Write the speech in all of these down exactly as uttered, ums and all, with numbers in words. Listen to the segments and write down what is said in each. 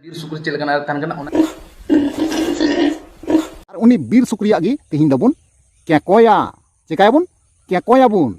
ᱵᱤᱨ ᱥᱩᱠᱨᱤ ᱪᱮᱫ ᱞᱮᱠᱟᱱᱟᱜ ᱛᱟᱦᱮᱱ ᱠᱟᱱᱟ, ᱚᱱᱟ ᱟᱨ ᱩᱱᱤ ᱵᱤᱨ ᱥᱩᱠᱨᱤᱭᱟᱜ ᱜᱮ ᱛᱮᱦᱮᱧ ᱫᱚᱵᱚᱱ ᱠᱮᱸᱠᱚᱭᱟ᱾ ᱪᱮᱠᱟᱭᱟᱵᱚᱱ? ᱠᱮᱸᱠᱚᱭᱟᱵᱚᱱ᱾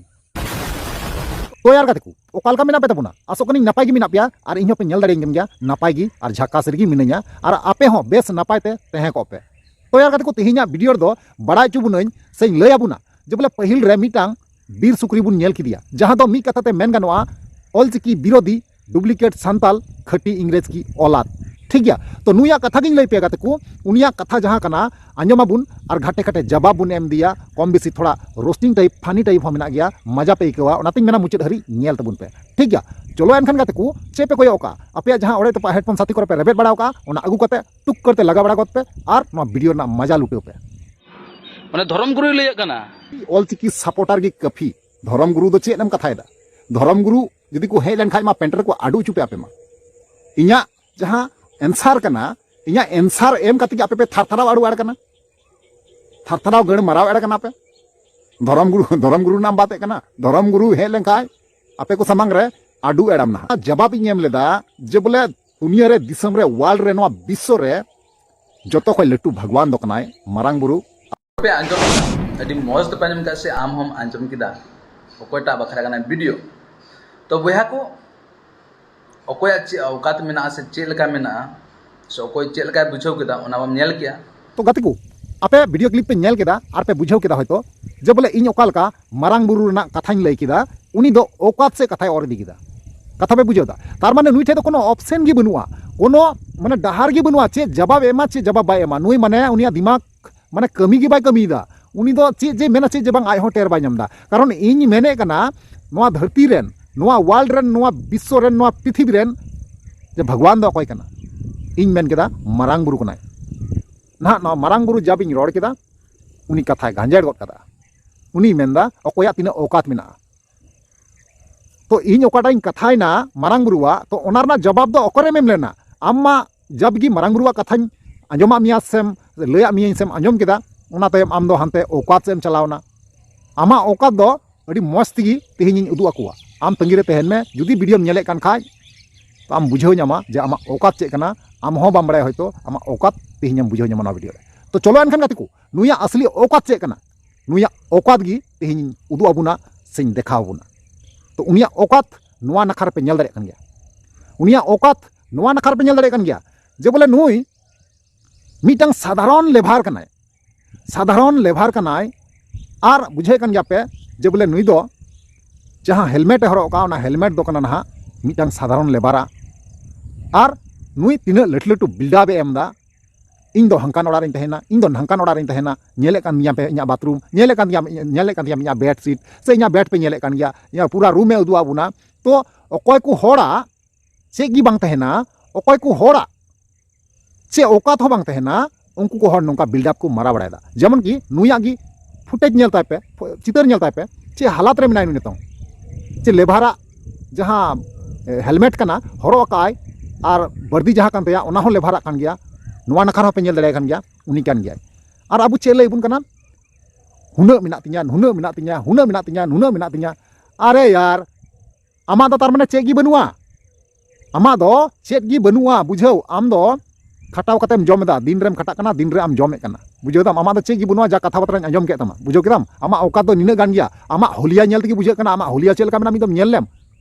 ᱛᱚ ᱭᱟᱨ ᱜᱟᱛᱮ ᱠᱚ, ᱚᱠᱟ ᱞᱮᱠᱟ ᱢᱮᱱᱟᱜ ᱯᱮ ᱛᱟᱵᱚᱱᱟ? ᱟᱥᱚᱜ ᱠᱟᱹᱱᱟᱹᱧ ᱱᱟᱯᱟᱭ ᱜᱮ ᱢᱮᱱᱟᱜ ᱯᱮᱭᱟ ᱟᱨ ᱤᱧ ᱦᱚᱸᱯᱮ ᱧᱮᱞ ᱫᱟᱲᱮᱭᱟᱹᱧ ᱠᱟᱱ ᱜᱮᱭᱟ, ᱱᱟᱯᱟᱭ ᱜᱮ ᱟᱨ ᱡᱷᱟᱠᱟᱥ ᱨᱮᱜᱮ ᱢᱤᱱᱟᱹᱧᱟ ᱟᱨ ᱟᱯᱮ ᱦᱚᱸ ᱵᱮᱥ ᱱᱟᱯᱟᱭ ᱛᱮ ᱛᱟᱦᱮᱸ ᱠᱚᱜ ᱯᱮ᱾ ᱛᱚ ᱭᱟᱨ ᱜᱟᱛᱮ ᱠᱚ, ᱛᱮᱦᱮᱧᱟᱜ ᱵᱷᱤᱰᱤᱭᱳ ᱨᱮᱫᱚ ᱵᱟᱲᱟᱭ ᱦᱚᱪᱚ ᱵᱚᱱᱟᱹᱧ ᱥᱮᱧ ᱞᱟᱹᱭ ᱟᱵᱚᱱᱟ ᱡᱮ ᱵᱚᱞᱮ ᱯᱟᱹᱦᱤᱞ ᱨᱮ ᱢᱤᱫᱴᱟᱝ ᱵᱤᱨ ᱥᱩᱠᱨᱤ ᱵᱚᱱ ᱧᱮᱞ ᱠᱮᱫᱮᱭᱟ, ᱡᱟᱦᱟᱸ ᱫᱚ ᱢᱤᱫ ᱠᱟᱛᱷᱟ ᱛᱮ ᱢᱮᱱ ᱜᱟᱱᱚᱜᱼᱟ ᱚᱞᱪᱤᱠᱤ ᱵᱤᱨᱳᱫᱷᱤ, ᱰᱩᱯᱞᱤᱠᱮᱴ ᱥᱟᱱᱛᱟᱞ, ᱠᱷᱟᱹᱴᱤ ᱤᱝᱨᱮᱡᱽ ᱠᱤ ᱚᱞᱟᱫ᱾ ᱴᱷᱤᱠ ᱜᱮᱭᱟ, ᱛᱚ ᱱᱩᱭᱟᱜ ᱠᱟᱛᱷᱟ ᱜᱤᱧ ᱞᱟᱹᱭ ᱯᱮᱭᱟ ᱜᱟᱛᱮ ᱠᱚ, ᱩᱱᱤᱭᱟᱜ ᱠᱟᱛᱷᱟ ᱡᱟᱦᱟᱸ ᱠᱟᱱᱟ, ᱟᱸᱡᱚᱢᱟᱵᱚᱱ ᱟᱨ ᱜᱷᱟᱴᱮ ᱜᱷᱟᱴᱮ ᱡᱟᱵᱟᱵ ᱵᱚᱱ ᱮᱢ ᱤᱫᱤᱭᱟ, ᱠᱚᱢ ᱵᱮᱥᱤ ᱛᱷᱚᱲᱟ ᱨᱳᱥᱴᱤᱝ ᱴᱟᱭᱤᱯ, ᱯᱷᱟᱱᱤ ᱴᱟᱭᱤᱯ ᱦᱚᱸ ᱢᱮᱱᱟᱜ ᱜᱮᱭᱟ, ᱢᱟᱡᱟ ᱯᱮ ᱟᱹᱭᱠᱟᱹᱣᱟ᱾ ᱚᱱᱟᱛᱤᱧ ᱢᱮᱱᱟ ᱢᱩᱪᱟᱹᱫ ᱦᱟᱹᱨᱤᱡ ᱧᱮᱞ ᱛᱟᱵᱚᱱ ᱯᱮ᱾ ᱴᱷᱤᱠ ᱜᱮᱭᱟ, ᱪᱚᱞᱚ ᱮᱱᱠᱷᱟᱱ ᱜᱟᱛᱮ ᱠᱚ, ᱪᱮᱫ ᱯᱮ ᱠᱚᱭᱚᱜ ᱠᱟᱜᱼᱟ? ᱟᱯᱮᱭᱟᱜ ᱡᱟᱦᱟᱸ ᱚᱲᱮᱡ ᱛᱚᱯᱟᱜ ᱦᱮᱰᱯᱷᱳᱱ ᱥᱟᱛᱷᱤ ᱠᱚᱨᱮ ᱯᱮ ᱨᱮᱵᱮᱫ ᱵᱟᱲᱟ ᱠᱟᱜᱼᱟ, ᱚᱱᱟ ᱟᱹᱜᱩ ᱠᱟᱛᱮ ᱴᱩᱠ ᱠᱟᱨᱛᱮ ᱞᱟᱜᱟ ᱵᱟᱲᱟ ᱜᱚᱫ ᱯᱮ ᱟᱨ ᱱᱚᱣᱟ ᱵᱷᱤᱰᱤᱭᱳ ᱨᱮᱱᱟᱜ ᱢᱟᱡᱟ ᱞᱩᱴᱟᱹᱣ ᱯᱮ᱾ ᱢᱟᱱᱮ ᱫᱷᱚᱨᱚᱢ ᱜᱩᱨᱩᱭ ᱞᱟᱹᱭᱟᱜ ᱠᱟᱱᱟ᱾ ᱚᱞᱪᱤᱠᱤ ᱥᱟᱯᱳᱨᱴᱟᱨ ᱜᱮ ᱠᱟᱹᱯᱷᱤ᱾ ᱫᱷᱚᱨᱚᱢ ᱜᱩᱨᱩ ᱫᱚ ᱪᱮᱫ ᱮᱢ ᱠᱟᱛᱷᱟᱭᱮᱫᱟ? ᱫᱷᱚᱨᱚᱢ ᱜᱩᱨᱩ ᱡᱩᱫᱤ ᱠᱚ ᱦᱮᱡ ᱞᱮᱱᱠᱷᱟᱡ ᱢᱟ ᱯᱮᱱᱴ ᱨᱮᱠᱚ ᱟᱰᱩ ᱦᱚᱪᱚ ᱯᱮ ᱟᱯᱮ ᱢᱟ᱾ ᱤᱧᱟᱹᱜ ᱡᱟᱦᱟᱸ ᱮᱱᱥᱟᱨ ᱠᱟᱱᱟ, ᱤᱧᱟᱹᱜ ᱮᱱᱥᱟᱨ ᱮᱢ ᱠᱟᱛᱮ ᱜᱮ ᱟᱯᱮ ᱯᱮ ᱛᱷᱟᱨ ᱛᱷᱟᱨᱟᱣ ᱟᱲᱩ ᱟᱲ ᱠᱟᱱᱟ, ᱛᱷᱟᱨ ᱛᱷᱟᱨᱟᱣ ᱜᱟᱹᱲ ᱢᱟᱨᱟᱣ ᱮᱲ ᱠᱟᱱᱟ ᱯᱮ᱾ ᱫᱷᱚᱨᱚᱢ ᱜᱩᱨᱩ, ᱫᱷᱚᱨᱚᱢ ᱜᱩᱨᱩ ᱨᱮᱱᱟᱜ ᱮᱢ ᱵᱟᱛᱮᱜ ᱠᱟᱱᱟ᱾ ᱫᱷᱚᱨᱚᱢ ᱜᱩᱨᱩ ᱦᱮᱡ ᱞᱮᱱᱠᱷᱟᱡ ᱟᱯᱮ ᱠᱚ ᱥᱟᱢᱟᱝ ᱨᱮ ᱟᱰᱩ ᱮᱲᱟᱢ ᱱᱟᱦᱟᱜ᱾ ᱡᱟᱵᱟᱵ ᱤᱧ ᱮᱢ ᱞᱮᱫᱟ ᱡᱮ ᱵᱚᱞᱮ ᱫᱩᱱᱤᱭᱟᱹ ᱨᱮ, ᱫᱤᱥᱚᱢ ᱨᱮ, ᱣᱟᱨᱞᱰ ᱨᱮ, ᱱᱚᱣᱟ ᱵᱤᱥᱥᱚ ᱨᱮ ᱡᱚᱛᱚ ᱠᱷᱚᱡ ᱞᱟᱹᱴᱩ ᱵᱷᱟᱜᱽᱣᱟᱱ ᱫᱚ ᱠᱟᱱᱟᱭ ᱢᱟᱨᱟᱝ ᱵᱩᱨᱩ᱾ ᱯᱮ ᱟᱸᱡᱚᱢ ᱠᱮᱫᱟ, ᱟᱹᱰᱤ ᱢᱚᱡᱽ ᱛᱮᱯᱮ ᱟᱸᱡᱚᱢ ᱠᱮᱫᱟ ᱥᱮ ᱟᱢ ᱦᱚᱸᱢ ᱟᱸᱡᱚᱢ ᱠᱮᱫᱟ ᱚᱠᱚᱭᱴᱟᱜ ᱵᱟᱠᱷᱨᱟ ᱠᱟᱱᱟ ᱵᱷᱤᱰᱤᱭᱳ? ᱛᱚ ᱵᱚᱭᱦᱟ ᱠᱚ, ᱚᱠᱚᱭᱟᱜ ᱪᱮᱫ ᱚᱣᱠᱟᱛ ᱢᱮᱱᱟᱜᱼᱟ ᱥᱮ ᱪᱮᱫ ᱞᱮᱠᱟ ᱢᱮᱱᱟᱜᱼᱟ ᱥᱮ ᱚᱠᱚᱭ ᱪᱮᱫ ᱞᱮᱠᱟᱭ ᱵᱩᱡᱷᱟᱹᱣ ᱠᱮᱫᱟ, ᱚᱱᱟ ᱢᱟᱢ ᱧᱮᱞ ᱠᱮᱭᱟ᱾ ᱛᱚ ᱜᱟᱛᱮ ᱠᱚ, ᱟᱯᱮ ᱵᱷᱤᱰᱤᱭᱳ ᱠᱞᱤᱯ ᱯᱮ ᱧᱮᱞ ᱠᱮᱫᱟ ᱟᱨ ᱯᱮ ᱵᱩᱡᱷᱟᱹᱣ ᱠᱮᱫᱟ ᱦᱚᱭᱛᱚ ᱡᱮ ᱵᱚᱞᱮ ᱤᱧ ᱚᱠᱟ ᱞᱮᱠᱟ ᱢᱟᱨᱟᱝ ᱵᱩᱨᱩ ᱨᱮᱱᱟᱜ ᱠᱟᱛᱷᱟᱧ ᱞᱟᱹᱭ ᱠᱮᱫᱟ, ᱩᱱᱤ ᱫᱚ ᱚᱣᱠᱟᱛ ᱥᱮ ᱠᱟᱛᱷᱟᱭ ᱚᱨ ᱤᱫᱤ ᱠᱮᱫᱟ᱾ ᱠᱟᱛᱷᱟ ᱯᱮ ᱵᱩᱡᱷᱟᱹᱣ ᱫᱟ? ᱛᱟᱨ ᱢᱟᱱᱮ ᱱᱩᱭ ᱴᱷᱮᱡ ᱫᱚ ᱠᱳᱱᱳ ᱚᱯᱥᱮᱱ ᱜᱮ ᱵᱟᱹᱱᱩᱜᱼᱟ, ᱠᱳᱱᱳ ᱢᱟᱱᱮ ᱰᱟᱦᱟᱨ ᱜᱮ ᱵᱟᱹᱱᱩᱜᱼᱟ, ᱪᱮᱫ ᱡᱟᱵᱟᱵ ᱮᱢᱟ, ᱪᱮᱫ ᱡᱟᱵᱟᱵ ᱵᱟᱭ ᱮᱢᱟ᱾ ᱱᱩᱭ ᱢᱟᱱᱮ ᱩᱱᱤᱭᱟᱜ ᱫᱤᱢᱟᱜᱽ ᱢᱟᱱᱮ ᱠᱟᱹᱢᱤ ᱜᱮ ᱵᱟᱭ ᱠᱟᱹᱢᱤᱭᱮᱫᱟ᱾ ᱩᱱᱤ ᱫᱚ ᱪᱮᱫ ᱡᱮ ᱢᱮᱱᱟ, ᱪᱮᱫ ᱡᱮ ᱵᱟᱝ, ᱟᱡ ᱦᱚᱸ ᱴᱮᱨ ᱵᱟᱭ ᱧᱟᱢ ᱮᱫᱟ᱾ ᱠᱟᱨᱚᱱ ᱤᱧ ᱢᱮᱱᱮᱫ ᱠᱟᱱᱟ, ᱱᱚᱣᱟ ᱫᱷᱟᱹᱨᱛᱤ ᱨᱮᱱ, ᱱᱚᱣᱟ ᱣᱟᱨᱞᱰ ᱨᱮᱱ, ᱱᱚᱣᱟ ᱵᱤᱥᱥᱚ ᱨᱮᱱ, ᱱᱚᱣᱟ ᱯᱨᱤᱛᱷᱤᱵᱤ ᱨᱮᱱ ᱡᱮ ᱵᱷᱟᱜᱽᱣᱟᱱ ᱫᱚ ᱚᱠᱚᱭ ᱠᱟᱱᱟ? ᱤᱧ ᱢᱮᱱ ᱠᱮᱫᱟ, ᱢᱟᱨᱟᱝ ᱵᱩᱨᱩ ᱠᱟᱱᱟᱭ᱾ ᱱᱟᱦᱟᱜ ᱱᱚᱣᱟ ᱢᱟᱨᱟᱝ ᱵᱩᱨᱩ ᱡᱟᱵ ᱤᱧ ᱨᱚᱲ ᱠᱮᱫᱟ, ᱩᱱᱤ ᱠᱟᱛᱷᱟᱭ ᱜᱟᱸᱡᱮᱲ ᱜᱚᱫ ᱠᱟᱫᱟ᱾ ᱩᱱᱤᱭ ᱢᱮᱱᱫᱟ, ᱚᱠᱚᱭᱟᱜ ᱛᱤᱱᱟᱹᱜ ᱚᱣᱠᱟᱛ ᱢᱮᱱᱟᱜᱼᱟ? ᱛᱚ ᱤᱧ ᱚᱠᱟᱴᱟᱜ ᱤᱧ ᱠᱟᱛᱷᱟᱭᱮᱱᱟ ᱢᱟᱨᱟᱝ ᱵᱩᱨᱩᱣᱟᱜ, ᱛᱚ ᱚᱱᱟ ᱨᱮᱱᱟᱜ ᱡᱚᱵᱟᱵ ᱫᱚ ᱚᱠᱟᱨᱮᱢ ᱮᱢ ᱞᱮᱱᱟ? ᱟᱢ ᱢᱟ ᱡᱟᱵ ᱜᱮ ᱢᱟᱨᱟᱝ ᱵᱩᱨᱩᱣᱟᱜ ᱠᱟᱛᱷᱟᱧ ᱟᱸᱡᱚᱢᱟᱜ ᱢᱮᱭᱟ ᱥᱮᱢ ᱞᱟᱹᱭᱟᱜ ᱢᱮᱭᱟᱹᱧ ᱥᱮᱢ ᱟᱸᱡᱚᱢ ᱠᱮᱫᱟ, ᱚᱱᱟ ᱛᱟᱭᱚᱢ ᱟᱢ ᱫᱚ ᱦᱟᱱᱛᱮ ᱚᱣᱠᱟᱛ ᱥᱮᱫ ᱮᱢ ᱪᱟᱞᱟᱣᱱᱟ᱾ ᱟᱢᱟᱜ ᱚᱣᱠᱟᱛ ᱫᱚ ᱟᱹᱰᱤ ᱢᱚᱡᱽ ᱛᱮᱜᱮ ᱛᱮᱦᱮᱧ ᱤᱧ ᱩᱫᱩᱜ ᱟᱠᱚᱣᱟ᱾ ᱟᱢ ᱛᱟᱺᱜᱤ ᱨᱮ ᱛᱟᱦᱮᱱ ᱢᱮ, ᱡᱩᱫᱤ ᱵᱷᱤᱰᱤᱭᱳᱢ ᱧᱮᱞᱮᱫ ᱠᱟᱱ ᱠᱷᱟᱡ ᱛᱚ ᱟᱢ ᱵᱩᱡᱷᱟᱹᱣ ᱧᱟᱢᱟ ᱡᱮ ᱟᱢᱟᱜ ᱚᱠᱟᱛ ᱪᱮᱫ ᱠᱟᱱᱟ᱾ ᱟᱢ ᱦᱚᱸ ᱵᱟᱢ ᱵᱟᱲᱟᱭᱟ ᱦᱚᱭᱛᱳ, ᱟᱢᱟᱜ ᱚᱠᱟᱛ ᱛᱮᱦᱮᱧ ᱮᱢ ᱵᱩᱡᱷᱟᱹᱣ ᱧᱟᱢᱟ ᱱᱚᱣᱟ ᱵᱷᱤᱰᱤᱭᱳ ᱨᱮ᱾ ᱛᱚ ᱪᱚᱞᱚ ᱮᱱᱠᱷᱟᱱ ᱜᱟᱛᱮ ᱠᱚ, ᱱᱩᱭᱟᱜ ᱟᱥᱞᱤ ᱚᱠᱟᱛ ᱪᱮᱫ ᱠᱟᱱᱟ, ᱱᱩᱭᱟᱜ ᱚᱠᱟᱛ ᱜᱮ ᱛᱮᱦᱮᱧ ᱩᱫᱩᱜ ᱟᱵᱚᱱᱟ ᱥᱮᱧ ᱫᱮᱠᱷᱟᱣ ᱟᱵᱚᱱᱟ᱾ ᱛᱚ ᱩᱱᱤᱭᱟᱜ ᱚᱠᱟᱛ ᱱᱚᱣᱟ ᱱᱟᱠᱷᱟ ᱨᱮᱯᱮ ᱧᱮᱞ ᱫᱟᱲᱮᱭᱟᱜ ᱠᱟᱱ ᱜᱮᱭᱟ, ᱩᱱᱤᱭᱟᱜ ᱚᱠᱟᱛ ᱱᱚᱣᱟ ᱱᱟᱠᱷᱟ ᱨᱮᱯᱮ ᱧᱮᱞ ᱫᱟᱲᱮᱭᱟᱜ ᱠᱟᱱ ᱜᱮᱭᱟ ᱡᱮ ᱵᱚᱞᱮ ᱱᱩᱭ ᱢᱤᱫᱴᱟᱝ ᱥᱟᱫᱷᱟᱨᱚᱱ ᱞᱮᱵᱷᱟᱨ ᱠᱟᱱᱟᱭ, ᱥᱟᱫᱷᱟᱨᱚᱱ ᱞᱮᱵᱷᱟᱨ ᱠᱟᱱᱟᱭ᱾ ᱟᱨ ᱵᱩᱡᱷᱟᱹᱣᱮᱫ ᱠᱟᱱ ᱜᱮᱭᱟ ᱯᱮ ᱡᱮ ᱵᱚᱞᱮ ᱱᱩᱭ ᱫᱚ ᱡᱟᱦᱟᱸ ᱦᱮᱞᱢᱮᱴ ᱮ ᱦᱚᱨᱚᱜ ᱠᱟᱜᱼᱟ, ᱚᱱᱟ ᱦᱮᱞᱢᱮᱴ ᱫᱚ ᱠᱟᱱᱟ ᱱᱟᱦᱟᱜ ᱢᱤᱫᱴᱟᱝ ᱥᱟᱫᱷᱟᱨᱚᱱ ᱞᱮᱵᱟᱨᱟᱜ᱾ ᱟᱨ ᱱᱩᱭ ᱛᱤᱱᱟᱹᱜ ᱞᱟᱹᱴᱩ ᱞᱟᱹᱴᱩ ᱵᱤᱞᱰᱟᱯ ᱮ ᱮᱢ ᱮᱫᱟ, ᱤᱧ ᱫᱚ ᱦᱟᱝᱠᱟᱱ ᱚᱲᱟᱜ ᱨᱤᱧ ᱛᱟᱦᱮᱱᱟ, ᱤᱧ ᱫᱚ ᱱᱟᱝᱠᱟᱱ ᱚᱲᱟᱜ ᱨᱤᱧ ᱛᱟᱦᱮᱱᱟ, ᱧᱮᱞᱮᱫ ᱠᱟᱱ ᱜᱮᱭᱟᱢ ᱯᱮ ᱤᱧᱟᱹᱜ ᱵᱟᱛᱷᱨᱩᱢ, ᱧᱮᱞᱮᱫ ᱠᱟᱱ ᱜᱮᱭᱟᱢ, ᱧᱮᱞᱮᱫ ᱠᱟᱱ ᱜᱮᱭᱟᱢ ᱤᱧᱟᱹᱜ ᱵᱮᱰᱥᱤᱴ, ᱥᱮ ᱤᱧᱟᱹᱜ ᱵᱮᱰ ᱯᱮ ᱧᱮᱞᱮᱫ ᱠᱟᱱ ᱜᱮᱭᱟ, ᱤᱧᱟᱹᱜ ᱯᱩᱨᱟ ᱨᱩᱢ ᱮ ᱩᱫᱩᱜ ᱟᱵᱚᱱᱟ᱾ ᱛᱚ ᱚᱠᱚᱭ ᱠᱚ ᱦᱚᱲᱟᱜ ᱪᱮᱫ ᱜᱮ ᱵᱟᱝ ᱛᱟᱦᱮᱱᱟ, ᱚᱠᱚᱭ ᱠᱚ ᱦᱚᱲᱟᱜ ᱪᱮᱫ ᱚᱠᱟᱛ ᱦᱚᱸ ᱵᱟᱝ ᱛᱟᱦᱮᱱᱟ, ᱩᱱᱠᱩ ᱠᱚ ᱦᱚᱲ ᱱᱚᱝᱠᱟ ᱵᱤᱞᱰᱟᱯ ᱠᱚ ᱢᱟᱨᱟᱣ ᱵᱟᱲᱟᱭᱮᱫᱟ᱾ ᱡᱮᱢᱚᱱ ᱠᱤ ᱱᱩᱭᱟᱜ ᱜᱮ ᱯᱷᱩᱴᱮᱡᱽ ᱧᱮᱞ ᱛᱟᱭ ᱯᱮ, ᱯᱷᱚ-, ᱪᱤᱛᱟᱹᱨ ᱧᱮᱞ ᱛᱟᱭ ᱯᱮ, ᱪᱮᱫ ᱦᱟᱞᱟᱛ ᱨᱮ ᱢᱮᱱᱟᱭᱟ ᱱᱩᱭ ᱱᱤᱛᱚᱝ᱾ ᱪᱮᱫ ᱞᱮᱵᱷᱟᱨᱟᱜ ᱡᱟᱦᱟᱸ, ᱮ, ᱦᱮᱞᱢᱮᱴ ᱠᱟᱱᱟ, ᱦᱚᱨᱚᱜ ᱟᱠᱟᱫ ᱟᱭ, ᱟᱨ ᱵᱟᱹᱨᱫᱤ ᱡᱟᱦᱟᱸ ᱠᱟᱱ ᱛᱟᱭᱟ, ᱚᱱᱟ ᱦᱚᱸ ᱞᱮᱵᱷᱟᱨᱟᱜ ᱠᱟᱱ ᱜᱮᱭᱟ᱾ ᱱᱚᱣᱟ ᱱᱟᱠᱷᱟ ᱨᱮᱦᱚᱸ ᱯᱮ ᱧᱮᱞ ᱫᱟᱲᱮᱭᱟᱭ ᱠᱟᱱ ᱜᱮᱭᱟ, ᱩᱱᱤ ᱠᱟᱱ ᱜᱮᱭᱟᱭ᱾ ᱟᱨ ᱟᱵᱚ ᱪᱮᱫ ᱞᱟᱹᱭ ᱟᱵᱚᱱ ᱠᱟᱱᱟ, ᱦᱩᱱᱟᱹᱜ ᱢᱮᱱᱟᱜ ᱛᱤᱧᱟ, ᱱᱩᱱᱟᱹᱜ ᱢᱮᱱᱟᱜ ᱛᱤᱧᱟ, ᱦᱩᱱᱟᱹᱜ ᱢᱮᱱᱟᱜ ᱛᱤᱧᱟ, ᱱᱩᱱᱟᱹᱜ ᱢᱮᱱᱟᱜ ᱛᱤᱧᱟ᱾ ᱟᱨᱮ ᱭᱟᱨ, ᱟᱢᱟᱜ ᱫᱚ ᱛᱟᱨ ᱢᱟᱱᱮ ᱪᱮᱫ ᱜᱮ ᱵᱟᱹᱱᱩᱜᱼᱟ᱾ ᱟᱢᱟᱜ ᱫᱚ ᱪᱮᱫ ᱜᱮ ᱵᱟᱹᱱᱩᱜᱼᱟ, ᱵᱩᱡᱷᱟᱹᱣ᱾ ᱟᱢ ᱫᱚ ᱠᱷᱟᱴᱟᱣ ᱠᱟᱛᱮᱢ ᱡᱚᱢ ᱮᱫᱟ, ᱫᱤᱱ ᱨᱮᱢ ᱠᱷᱟᱴᱟᱜ ᱠᱟᱱᱟ, ᱫᱤᱱ ᱨᱮ ᱟᱢ ᱡᱚᱢᱮᱫ ᱠᱟᱱᱟ, ᱵᱩᱡᱷᱟᱹᱣ ᱫᱟᱢ᱾ ᱟᱢᱟᱜ ᱫᱚ ᱪᱮᱫ ᱜᱮ ᱵᱟᱹᱱᱩᱜᱼᱟ, ᱡᱟ ᱠᱟᱛᱷᱟ ᱵᱟᱛᱨᱟᱧ ᱟᱸᱡᱚᱢ ᱠᱮᱫ ᱛᱟᱢᱟ, ᱵᱩᱡᱷᱟᱹᱣ ᱠᱮᱫᱟᱢ᱾ ᱟᱢᱟᱜ ᱚᱠᱟᱛ ᱫᱚ ᱱᱤᱱᱟᱹᱜ ᱜᱟᱱ ᱜᱮᱭᱟ, ᱟᱢᱟᱜ ᱦᱩᱞᱤᱭᱟ ᱧᱮᱞ ᱛᱮᱜᱮ ᱵᱩᱡᱷᱟᱹᱜ ᱠᱟᱱᱟ, ᱟᱢᱟᱜ ᱦᱩᱞᱤᱭᱟ ᱪᱮᱫ ᱞᱮᱠᱟ ᱢᱮᱱᱟᱜᱼᱟ ᱢᱤᱫ ᱫᱚᱢ ᱧᱮᱞ ᱞᱮᱢ,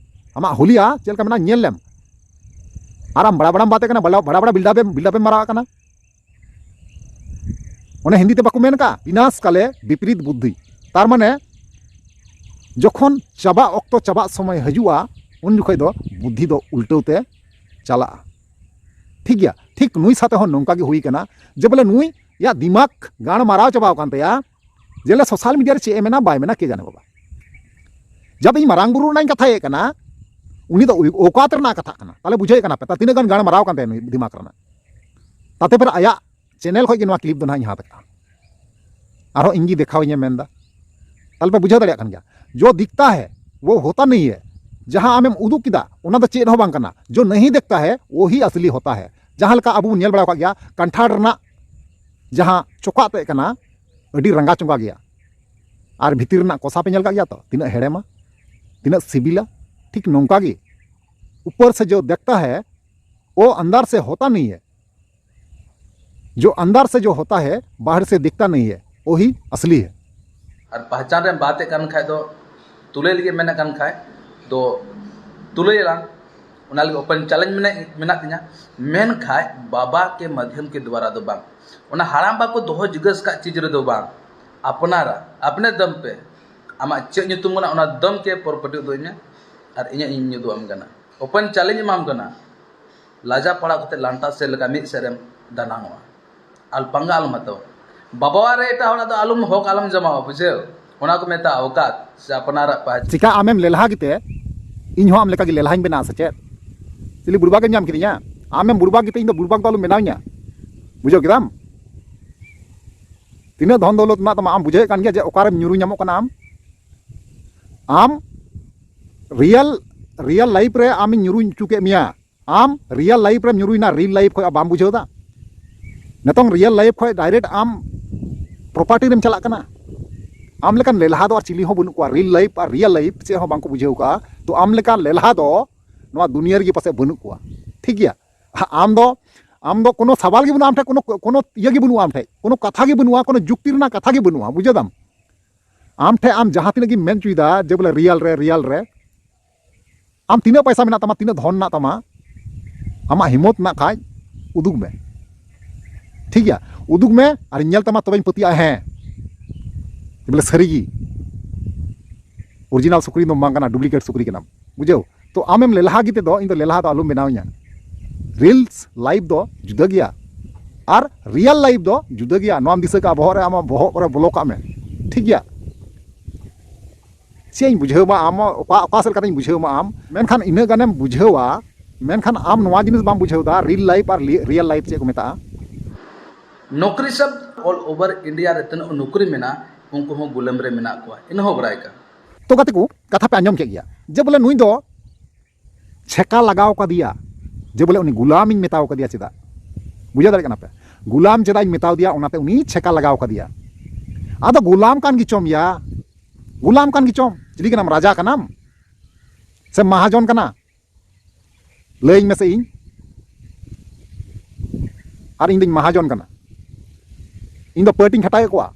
ᱟᱢᱟᱜ ᱦᱩᱞᱤᱭᱟ ᱪᱮᱫ ᱞᱮᱠᱟ ᱢᱮᱱᱟᱜᱼᱟ ᱧᱮᱞ ᱞᱮᱢ, ᱟᱨ ᱟᱢ ᱵᱟᱲᱟ ᱵᱟᱲᱟᱢ ᱵᱟᱛᱮ ᱠᱟᱱᱟ, ᱵᱟᱲᱟ ᱵᱟᱲᱟ ᱵᱤᱞᱰᱟᱯ ᱮᱢ, ᱵᱤᱞᱰᱟᱯ ᱮᱢ ᱢᱟᱨᱟᱣ ᱠᱟᱱᱟ᱾ ᱚᱱᱮ ᱦᱤᱱᱫᱤ ᱛᱮ ᱵᱟᱠᱚ ᱢᱮᱱ ᱠᱟᱜᱼᱟ, ᱵᱤᱱᱟᱥ ᱠᱟᱞᱮ ᱵᱤᱯᱨᱤᱛ ᱵᱩᱫᱽᱫᱷᱤ᱾ ᱛᱟᱨ ᱢᱟᱱᱮ ᱡᱚᱠᱷᱚᱱ ᱪᱟᱵᱟᱜ ᱚᱠᱛᱚ, ᱪᱟᱵᱟᱜ ᱥᱚᱢᱚᱭ ᱦᱤᱡᱩᱜᱼᱟ, ᱩᱱ ᱡᱚᱠᱷᱚᱡ ᱫᱚ ᱵᱩᱫᱽᱫᱷᱤ ᱫᱚ ᱩᱞᱴᱟᱹᱣ ᱛᱮ ᱪᱟᱞᱟᱜᱼᱟ᱾ ᱴᱷᱤᱠ ᱜᱮᱭᱟ, ᱴᱷᱤᱠ ᱱᱩᱭ ᱥᱟᱛᱮ ᱦᱚᱸ ᱱᱚᱝᱠᱟ ᱜᱮ ᱦᱩᱭ ᱠᱟᱱᱟ ᱡᱮ ᱵᱚᱞᱮ ᱱᱩᱭ ᱭᱟᱜ ᱫᱤᱢᱟᱜᱽ ᱜᱟᱲ ᱢᱟᱨᱟᱣ ᱪᱟᱵᱟᱣ ᱟᱠᱟᱱ ᱛᱟᱭᱟ᱾ ᱡᱮᱞᱮ ᱥᱳᱥᱟᱞ ᱢᱤᱰᱤᱭᱟ ᱨᱮ ᱪᱮᱫ ᱮ ᱢᱮᱱᱟ ᱵᱟᱭ ᱢᱮᱱᱟ ᱠᱮ ᱡᱟᱱᱮ ᱵᱟᱵᱟ᱾ ᱡᱟᱵ ᱤᱧ ᱢᱟᱨᱟᱝ ᱵᱩᱨᱩ ᱨᱮᱱᱟᱜ ᱤᱧ ᱠᱟᱛᱷᱟᱭᱮᱫ ᱠᱟᱱᱟ, ᱩᱱᱤ ᱫᱚ ᱳᱭ ᱚᱠᱟᱛ ᱨᱮᱱᱟᱜ ᱠᱟᱛᱷᱟᱜ ᱠᱟᱱᱟ᱾ ᱛᱟᱦᱞᱮ ᱵᱩᱡᱷᱟᱹᱣ ᱠᱟᱱᱟ ᱯᱮ, ᱛᱟ ᱛᱤᱱᱟᱹᱜ ᱜᱟᱱ ᱜᱟᱲ ᱢᱟᱨᱟᱣ ᱠᱟᱱ ᱛᱟᱭᱟ ᱱᱩᱭ ᱫᱤᱢᱟᱜᱽ ᱨᱮᱱᱟᱜ᱾ ᱛᱟᱛᱮ ᱯᱷᱮᱨ ᱟᱭᱟᱜ ᱪᱮᱱᱮᱞ ᱠᱷᱚᱡ ᱜᱮ ᱱᱚᱣᱟ ᱠᱞᱤᱯ ᱫᱚ ᱱᱟᱦᱟᱜ ᱤᱧ ᱦᱟᱛ ᱟᱠᱟᱫᱼᱟ᱾ ᱟᱨᱦᱚᱸ ᱤᱧ ᱜᱮ ᱫᱮᱠᱷᱟᱣ ᱤᱧᱮ ᱢᱮᱱᱫᱟ᱾ ᱛᱟᱦᱞᱮ ᱯᱮ ᱵᱩᱡᱷᱟᱹᱣ ᱫᱟᱲᱮᱭᱟᱜ ᱠᱟᱱ ᱜᱮᱭᱟ, ᱡᱚ ᱫᱤᱠᱷᱛᱟ ᱦᱮ ᱣᱚ ᱦᱳᱛᱟ ᱱᱟᱦᱤ ᱦᱮ᱾ ᱡᱟᱦᱟᱸ ᱟᱢᱮᱢ ᱩᱫᱩᱜ ᱠᱮᱫᱟ ᱚᱱᱟ ᱫᱚ ᱪᱮᱫ ᱦᱚᱸ ᱵᱟᱝ ᱠᱟᱱᱟ, ᱡᱚ ᱱᱟᱦᱤ ᱫᱮᱠᱷᱛᱟ ᱦᱮ ᱣᱚ ᱦᱤ ᱟᱥᱞᱤ ᱦᱳᱛᱟ ᱦᱮ᱾ ᱡᱟᱦᱟᱸ ᱞᱮᱠᱟ ᱟᱵᱚ ᱵᱚᱱ ᱧᱮᱞ ᱵᱟᱲᱟ ᱟᱠᱟᱫ ᱜᱮᱭᱟ ᱠᱟᱱᱴᱷᱟᱲ ᱨᱮᱱᱟᱜ ᱡᱟᱦᱟᱸ ᱪᱚᱠᱟᱜ ᱛᱮᱫ ᱠᱟᱱᱟ, ᱟᱹᱰᱤ ᱨᱟᱸᱜᱟ ᱪᱚᱸᱜᱟ ᱜᱮᱭᱟ, ᱟᱨ ᱵᱷᱤᱛᱤᱨ ᱨᱮᱱᱟᱜ ᱠᱚᱥᱟ ᱯᱮ ᱧᱮᱞ ᱠᱟᱜ ᱜᱮᱭᱟ ᱛᱚ, ᱛᱤᱱᱟᱹᱜ ᱦᱮᱲᱮᱢᱟ, ᱛᱤᱱᱟᱹᱜ ᱥᱤᱵᱤᱞᱟ᱾ ᱴᱷᱤᱠ ᱱᱚᱝᱠᱟ ᱜᱮ ऊपर से जो देखता है, वो अंदर से होता नहीं है। जो अंदर से जो होता है, बाहर से दिखता नहीं है, वही असली है। ᱟᱨ ᱯᱟᱦᱪᱟᱱ ᱨᱮᱢ ᱵᱟᱛᱮᱫ ᱠᱟᱱ ᱠᱷᱟᱡ ᱫᱚ, ᱛᱩᱞᱟᱹᱭ ᱞᱟᱹᱜᱤᱫ ᱢᱮᱱᱮᱫ ᱠᱟᱱ ᱠᱷᱟᱡ ᱫᱚ, ᱛᱩᱞᱟᱹᱭ ᱟᱞᱟᱝ᱾ ᱚᱱᱟ ᱞᱟᱹᱜᱤᱫ ᱳᱯᱮᱱ ᱪᱮᱞᱮᱧᱡᱽ ᱢᱮᱱᱟᱜ, ᱢᱮᱱᱟᱜ ᱛᱤᱧᱟ᱾ ᱢᱮᱱᱠᱷᱟᱡ ᱵᱟᱵᱟ ᱠᱮ ᱢᱟᱫᱷᱭᱚᱢ ᱠᱮ ᱫᱣᱟᱨᱟ ᱫᱚ ᱵᱟᱝ, ᱚᱱᱟ ᱦᱟᱲᱟᱢ ᱵᱟ ᱠᱚ ᱫᱚᱦᱚ ᱡᱤᱜᱟᱹᱥ ᱠᱟᱜ ᱪᱤᱡᱽ ᱨᱮᱫᱚ ᱵᱟᱝ, ᱟᱯᱱᱟᱨᱟᱜ, ᱟᱯᱱᱮ ᱫᱚᱢ ᱯᱮ, ᱟᱢᱟᱜ ᱪᱮᱫ ᱧᱩᱛᱩᱢ ᱠᱟᱱᱟ, ᱚᱱᱟ ᱫᱚᱢ ᱠᱮ ᱯᱨᱚᱯᱟᱨᱴᱤ ᱩᱫᱩᱜ ᱟᱹᱧ ᱢᱮ, ᱟᱨ ᱤᱧᱟᱹᱜ ᱤᱧ ᱩᱫᱩᱜ ᱟᱢ ᱠᱟᱱᱟ᱾ ᱳᱯᱮᱱ ᱪᱮᱞᱮᱧᱡᱽ ᱮᱢᱟᱢ ᱠᱟᱱᱟ᱾ ᱞᱟᱡᱟ ᱯᱟᱲᱟᱣ ᱠᱟᱛᱮ ᱞᱟᱱᱴᱟ ᱥᱮᱫ ᱞᱮᱠᱟ ᱢᱤᱫ ᱥᱮᱫ ᱨᱮᱢ ᱫᱟᱱᱟᱝᱚᱜᱼᱟ᱾ ᱟᱨ ᱯᱟᱸᱜᱟ ᱟᱞᱚᱢ ᱦᱟᱛᱟᱣᱟ᱾ ᱵᱟᱵᱟᱣᱟᱜ ᱨᱮ ᱮᱴᱟᱜ ᱦᱚᱲᱟᱜ ᱫᱚ ᱟᱞᱚᱢ ᱦᱚᱠ ᱟᱞᱚᱢ ᱡᱚᱢᱟᱣᱟ, ᱵᱩᱡᱷᱟᱹᱣ? ᱚᱱᱟ ᱠᱚ ᱢᱮᱛᱟᱜᱼᱟ ᱚᱣᱠᱟᱛ ᱥᱮ ᱟᱯᱱᱟᱨᱟᱜ ᱯᱟᱦᱪᱟᱱ᱾ ᱪᱤᱠᱟ ᱟᱢᱮᱢ ᱞᱮᱞᱦᱟ ᱜᱮᱛᱮ ᱤᱧ ᱦᱚᱸ ᱟᱢ ᱞᱮᱠᱟᱜᱮ ᱞᱮᱞᱦᱟᱧ ᱵᱮᱱᱟᱜᱼᱟ ᱥᱮ ᱪᱮᱫ? ᱪᱤᱞᱤ ᱵᱩᱲᱵᱟᱜ ᱮᱢ ᱧᱟᱢ ᱠᱤᱫᱤᱧᱟ? ᱟᱢᱮᱢ ᱵᱩᱲᱵᱟᱜ ᱜᱮᱛᱮ ᱤᱧ ᱫᱚ ᱵᱩᱲᱵᱟᱜ ᱫᱚ ᱟᱞᱚᱢ ᱵᱮᱱᱟᱣᱤᱧᱟ, ᱵᱩᱡᱷᱟᱹᱣ ᱠᱮᱫᱟᱢ? ᱛᱤᱱᱟᱹᱜ ᱫᱷᱚᱱ ᱫᱚᱞᱚᱛ ᱢᱮᱱᱟᱜ ᱛᱟᱢᱟ, ᱟᱢ ᱵᱩᱡᱷᱟᱹᱣᱮᱫ ᱠᱟᱱ ᱜᱮᱭᱟ ᱡᱮ ᱚᱠᱟᱨᱮᱢ ᱧᱩᱨᱩ ᱧᱟᱢᱚᱜ ᱠᱟᱱᱟ ᱟᱢ? ᱟᱢ ᱨᱤᱭᱮᱞ, ᱨᱤᱭᱮᱞ ᱞᱟᱭᱤᱯᱷ ᱨᱮ ᱟᱢᱤᱧ ᱧᱩᱨᱩ ᱦᱚᱪᱚ ᱠᱮᱫ ᱢᱮᱭᱟ᱾ ᱟᱢ ᱨᱤᱭᱮᱞ ᱞᱟᱭᱤᱯᱷ ᱨᱮᱢ ᱧᱩᱨᱩᱭᱮᱱᱟ, ᱨᱤᱞ ᱞᱟᱭᱤᱯᱷ ᱠᱷᱚᱱ ᱵᱟᱢ ᱵᱩᱡᱷᱟᱹᱣ ᱮᱫᱟ? ᱱᱤᱛᱚᱝ ᱨᱤᱭᱮᱞ ᱞᱟᱭᱤᱯᱷ ᱠᱷᱚᱱ ᱰᱟᱭᱨᱮᱠᱴ ᱟᱢ ᱯᱨᱚᱯᱟᱨᱴᱤ ᱨᱮᱢ ᱪᱟᱞᱟᱜ ᱠᱟᱱᱟ᱾ ᱟᱢ ᱞᱮᱠᱟᱱ ᱞᱮᱞᱦᱟ ᱫᱚ ᱟᱨ ᱪᱤᱞᱤ ᱦᱚᱸ ᱵᱟᱹᱱᱩᱜ ᱠᱚᱣᱟ᱾ ᱨᱤᱞ ᱞᱟᱭᱤᱯᱷ ᱟᱨ ᱨᱤᱭᱮᱞ ᱞᱟᱭᱤᱯᱷ ᱪᱮᱫ ᱦᱚᱸ ᱵᱟᱝᱠᱚ ᱵᱩᱡᱷᱟᱹᱣ ᱠᱟᱜᱼᱟ᱾ ᱛᱚ ᱟᱢ ᱞᱮᱠᱟᱱ ᱞᱮᱞᱦᱟ ᱫᱚ ᱱᱚᱣᱟ ᱫᱩᱱᱤᱭᱟᱹ ᱨᱮᱜᱮ ᱯᱟᱥᱮᱡ ᱵᱟᱹᱱᱩᱜ ᱠᱚᱣᱟ᱾ ᱴᱷᱤᱠ ᱜᱮᱭᱟ? ᱟᱢ ᱫᱚ, ᱟᱢ ᱫᱚ ᱠᱳᱱᱳ ᱥᱟᱣᱟᱞ ᱜᱮ ᱵᱟᱹᱱᱩᱜᱼᱟ ᱟᱢ ᱴᱷᱮᱱ, ᱠᱳᱱᱳ, ᱠᱳᱱᱳ ᱤᱭᱟᱹ ᱜᱮ ᱵᱟᱹᱱᱩᱜᱼᱟ ᱟᱢ ᱴᱷᱮᱱ, ᱠᱳᱱᱳ ᱠᱟᱛᱷᱟ ᱜᱮ ᱵᱟᱹᱱᱩᱜᱼᱟ, ᱠᱳᱱᱳ ᱡᱩᱠᱛᱤ ᱨᱮᱱᱟᱜ ᱠᱟᱛᱷᱟ ᱜᱮ ᱵᱟᱹᱱᱩᱜᱼᱟ, ᱵᱩᱡᱷᱟᱹᱣ ᱫᱟᱢ? ᱟᱢ ᱴᱷᱮᱱ ᱟᱢ ᱡᱟᱦᱟᱸ ᱛᱤᱱᱟᱹᱜ ᱜᱮᱢ ᱢᱮᱱ ᱦᱚᱪᱚᱭᱮᱫᱟ ᱡᱮ ᱵᱚᱞᱮ ᱨᱤᱭᱮᱞ ᱨᱮ, ᱨᱤᱭᱮᱞ ᱨᱮ, ᱟᱢ ᱛᱤᱱᱟᱹᱜ ᱯᱚᱭᱥᱟ ᱢᱮᱱᱟᱜ ᱛᱟᱢᱟ, ᱛᱤᱱᱟᱹᱜ ᱫᱷᱚᱱ ᱢᱮᱱᱟᱜ ᱛᱟᱢᱟ, ᱟᱢᱟᱜ ᱦᱤᱢᱢᱚᱛ ᱢᱮᱱᱟᱜ ᱠᱷᱟᱡ ᱩᱫᱩᱜᱽ ᱢᱮ᱾ ᱴᱷᱤᱠ ᱜᱮᱭᱟ, ᱩᱫᱩᱜᱽ ᱢᱮ ᱟᱨᱤᱧ ᱧᱮᱞ ᱛᱟᱢᱟ, ᱛᱚᱵᱮᱧ ᱯᱟᱹᱛᱭᱟᱹᱜᱼᱟ, ᱦᱮᱸ, ᱵᱚᱞᱮ ᱥᱟᱹᱨᱤᱜᱮ ᱚᱨᱤᱡᱤᱱᱟᱞ ᱥᱩᱠᱨᱤ ᱫᱚ ᱵᱟᱝ ᱠᱟᱱᱟ, ᱰᱩᱯᱞᱤᱠᱮᱴ ᱥᱩᱠᱨᱤ ᱠᱟᱱᱟᱢ, ᱵᱩᱡᱷᱟᱹᱣ? ᱛᱚ ᱟᱢᱮᱢ ᱞᱮᱞᱦᱟ ᱜᱮᱛᱮ ᱫᱚ ᱤᱧ ᱫᱚ ᱞᱮᱞᱦᱟ ᱫᱚ ᱟᱞᱚᱢ ᱵᱮᱱᱟᱣᱤᱧᱟ᱾ ᱨᱤᱞᱥ ᱞᱟᱭᱤᱯᱷ ᱫᱚ ᱡᱩᱫᱟᱹ ᱜᱮᱭᱟ ᱟᱨ ᱨᱤᱭᱮᱞ ᱞᱟᱭᱤᱯᱷ ᱫᱚ ᱡᱩᱫᱟᱹ ᱜᱮᱭᱟ᱾ ᱱᱚᱣᱟᱢ ᱫᱤᱥᱟᱹ ᱠᱟᱜᱼᱟ, ᱵᱚᱦᱚᱜ ᱨᱮ, ᱟᱢᱟᱜ ᱵᱚᱦᱚᱜ ᱠᱚᱨᱮ ᱵᱚᱞᱚ ᱠᱟᱜ ᱢᱮ, ᱴᱷᱤᱠ ᱜᱮᱭᱟ? ᱪᱮᱫ ᱤᱧ ᱵᱩᱡᱷᱟᱹᱣ ᱢᱟ ᱟᱢ, ᱚᱠᱟ, ᱚᱠᱟ ᱥᱮᱫ ᱞᱮᱠᱟᱛᱤᱧ ᱵᱩᱡᱷᱟᱹᱣ ᱢᱟ ᱟᱢ, ᱢᱮᱱᱠᱷᱟᱱ ᱤᱱᱟᱹᱜ ᱜᱟᱱᱮᱢ ᱵᱩᱡᱷᱟᱹᱣᱟ, ᱢᱮᱱᱠᱷᱟᱱ ᱟᱢ ᱱᱚᱣᱟ ᱡᱤᱱᱤᱥ ᱵᱟᱢ ᱵᱩᱡᱷᱟᱹᱣ ᱮᱫᱟ, ᱨᱤᱞ ᱞᱟᱭᱤᱯᱷ ᱟᱨ ᱨᱤᱭᱮᱞ ᱞᱟᱭᱤᱯᱷ ᱪᱮᱫ ᱠᱚ ᱢᱮᱛᱟᱜᱼᱟ᱾ ᱱᱚᱠᱨᱤ ᱥᱟᱵ ᱚᱞ ᱳᱵᱷᱟᱨ ᱤᱱᱰᱤᱭᱟ ᱨᱮ ᱛᱤᱱᱟᱹᱜ ᱱᱚᱠᱨᱤ ᱢᱮᱱᱟᱜᱼᱟ, ᱩᱱᱠᱩ ᱦᱚᱸ ᱜᱩᱞᱟᱹᱢ ᱨᱮ ᱢᱮᱱᱟᱜ ᱠᱚᱣᱟ, ᱤᱱᱟᱹ ᱦᱚᱸ ᱵᱟᱲᱟᱭ ᱠᱟᱱ᱾ ᱛᱚ ᱜᱟᱛᱮ ᱠᱚ, ᱠᱟᱛᱷᱟ ᱯᱮ ᱟᱸᱡᱚᱢ ᱠᱮᱫ ᱜᱮᱭᱟ ᱡᱮ ᱵᱚᱞᱮ ᱱᱩᱭ ᱫᱚ ᱪᱷᱮᱠᱟ ᱞᱟᱜᱟᱣ ᱠᱟᱫᱮᱭᱟ, ᱡᱮ ᱵᱚᱞᱮ ᱩᱱᱤ ᱜᱩᱞᱟᱢᱤᱧ ᱢᱮᱛᱟᱣ ᱠᱟᱫᱮᱭᱟ᱾ ᱪᱮᱫᱟᱜ? ᱵᱩᱡᱷᱟᱹᱣ ᱫᱟᱲᱮᱭᱟᱜ ᱠᱟᱱᱟ ᱯᱮ? ᱜᱩᱞᱟᱢ ᱪᱮᱫᱟᱜ ᱤᱧ ᱢᱮᱛᱟᱣ ᱫᱮᱭᱟ, ᱚᱱᱟᱛᱮ ᱩᱱᱤ ᱪᱷᱮᱠᱟ ᱞᱟᱜᱟᱣ ᱠᱟᱫᱮᱭᱟ᱾ ᱟᱫᱚ ᱜᱩᱞᱟᱢ ᱠᱟᱱ ᱜᱮᱪᱚᱢ ᱭᱟ, ᱜᱩᱞᱟᱢ ᱠᱟᱱ ᱜᱮᱪᱚᱢ, ᱪᱤᱞᱤ ᱠᱟᱱᱟᱢ, ᱨᱟᱡᱟ ᱠᱟᱱᱟᱢ ᱥᱮ ᱢᱟᱦᱟᱡᱚᱱ ᱠᱟᱱᱟ? ᱞᱟᱹᱭᱟᱹᱧ ᱢᱮᱥᱮ ᱤᱧ᱾ ᱟᱨ ᱤᱧ ᱫᱚᱧ ᱢᱟᱦᱟᱡᱚᱱ ᱠᱟᱱᱟ, ᱤᱧ ᱫᱚ ᱯᱟᱹᱴᱤᱧ ᱠᱷᱟᱴᱟᱣᱮᱫ ᱠᱚᱣᱟ᱾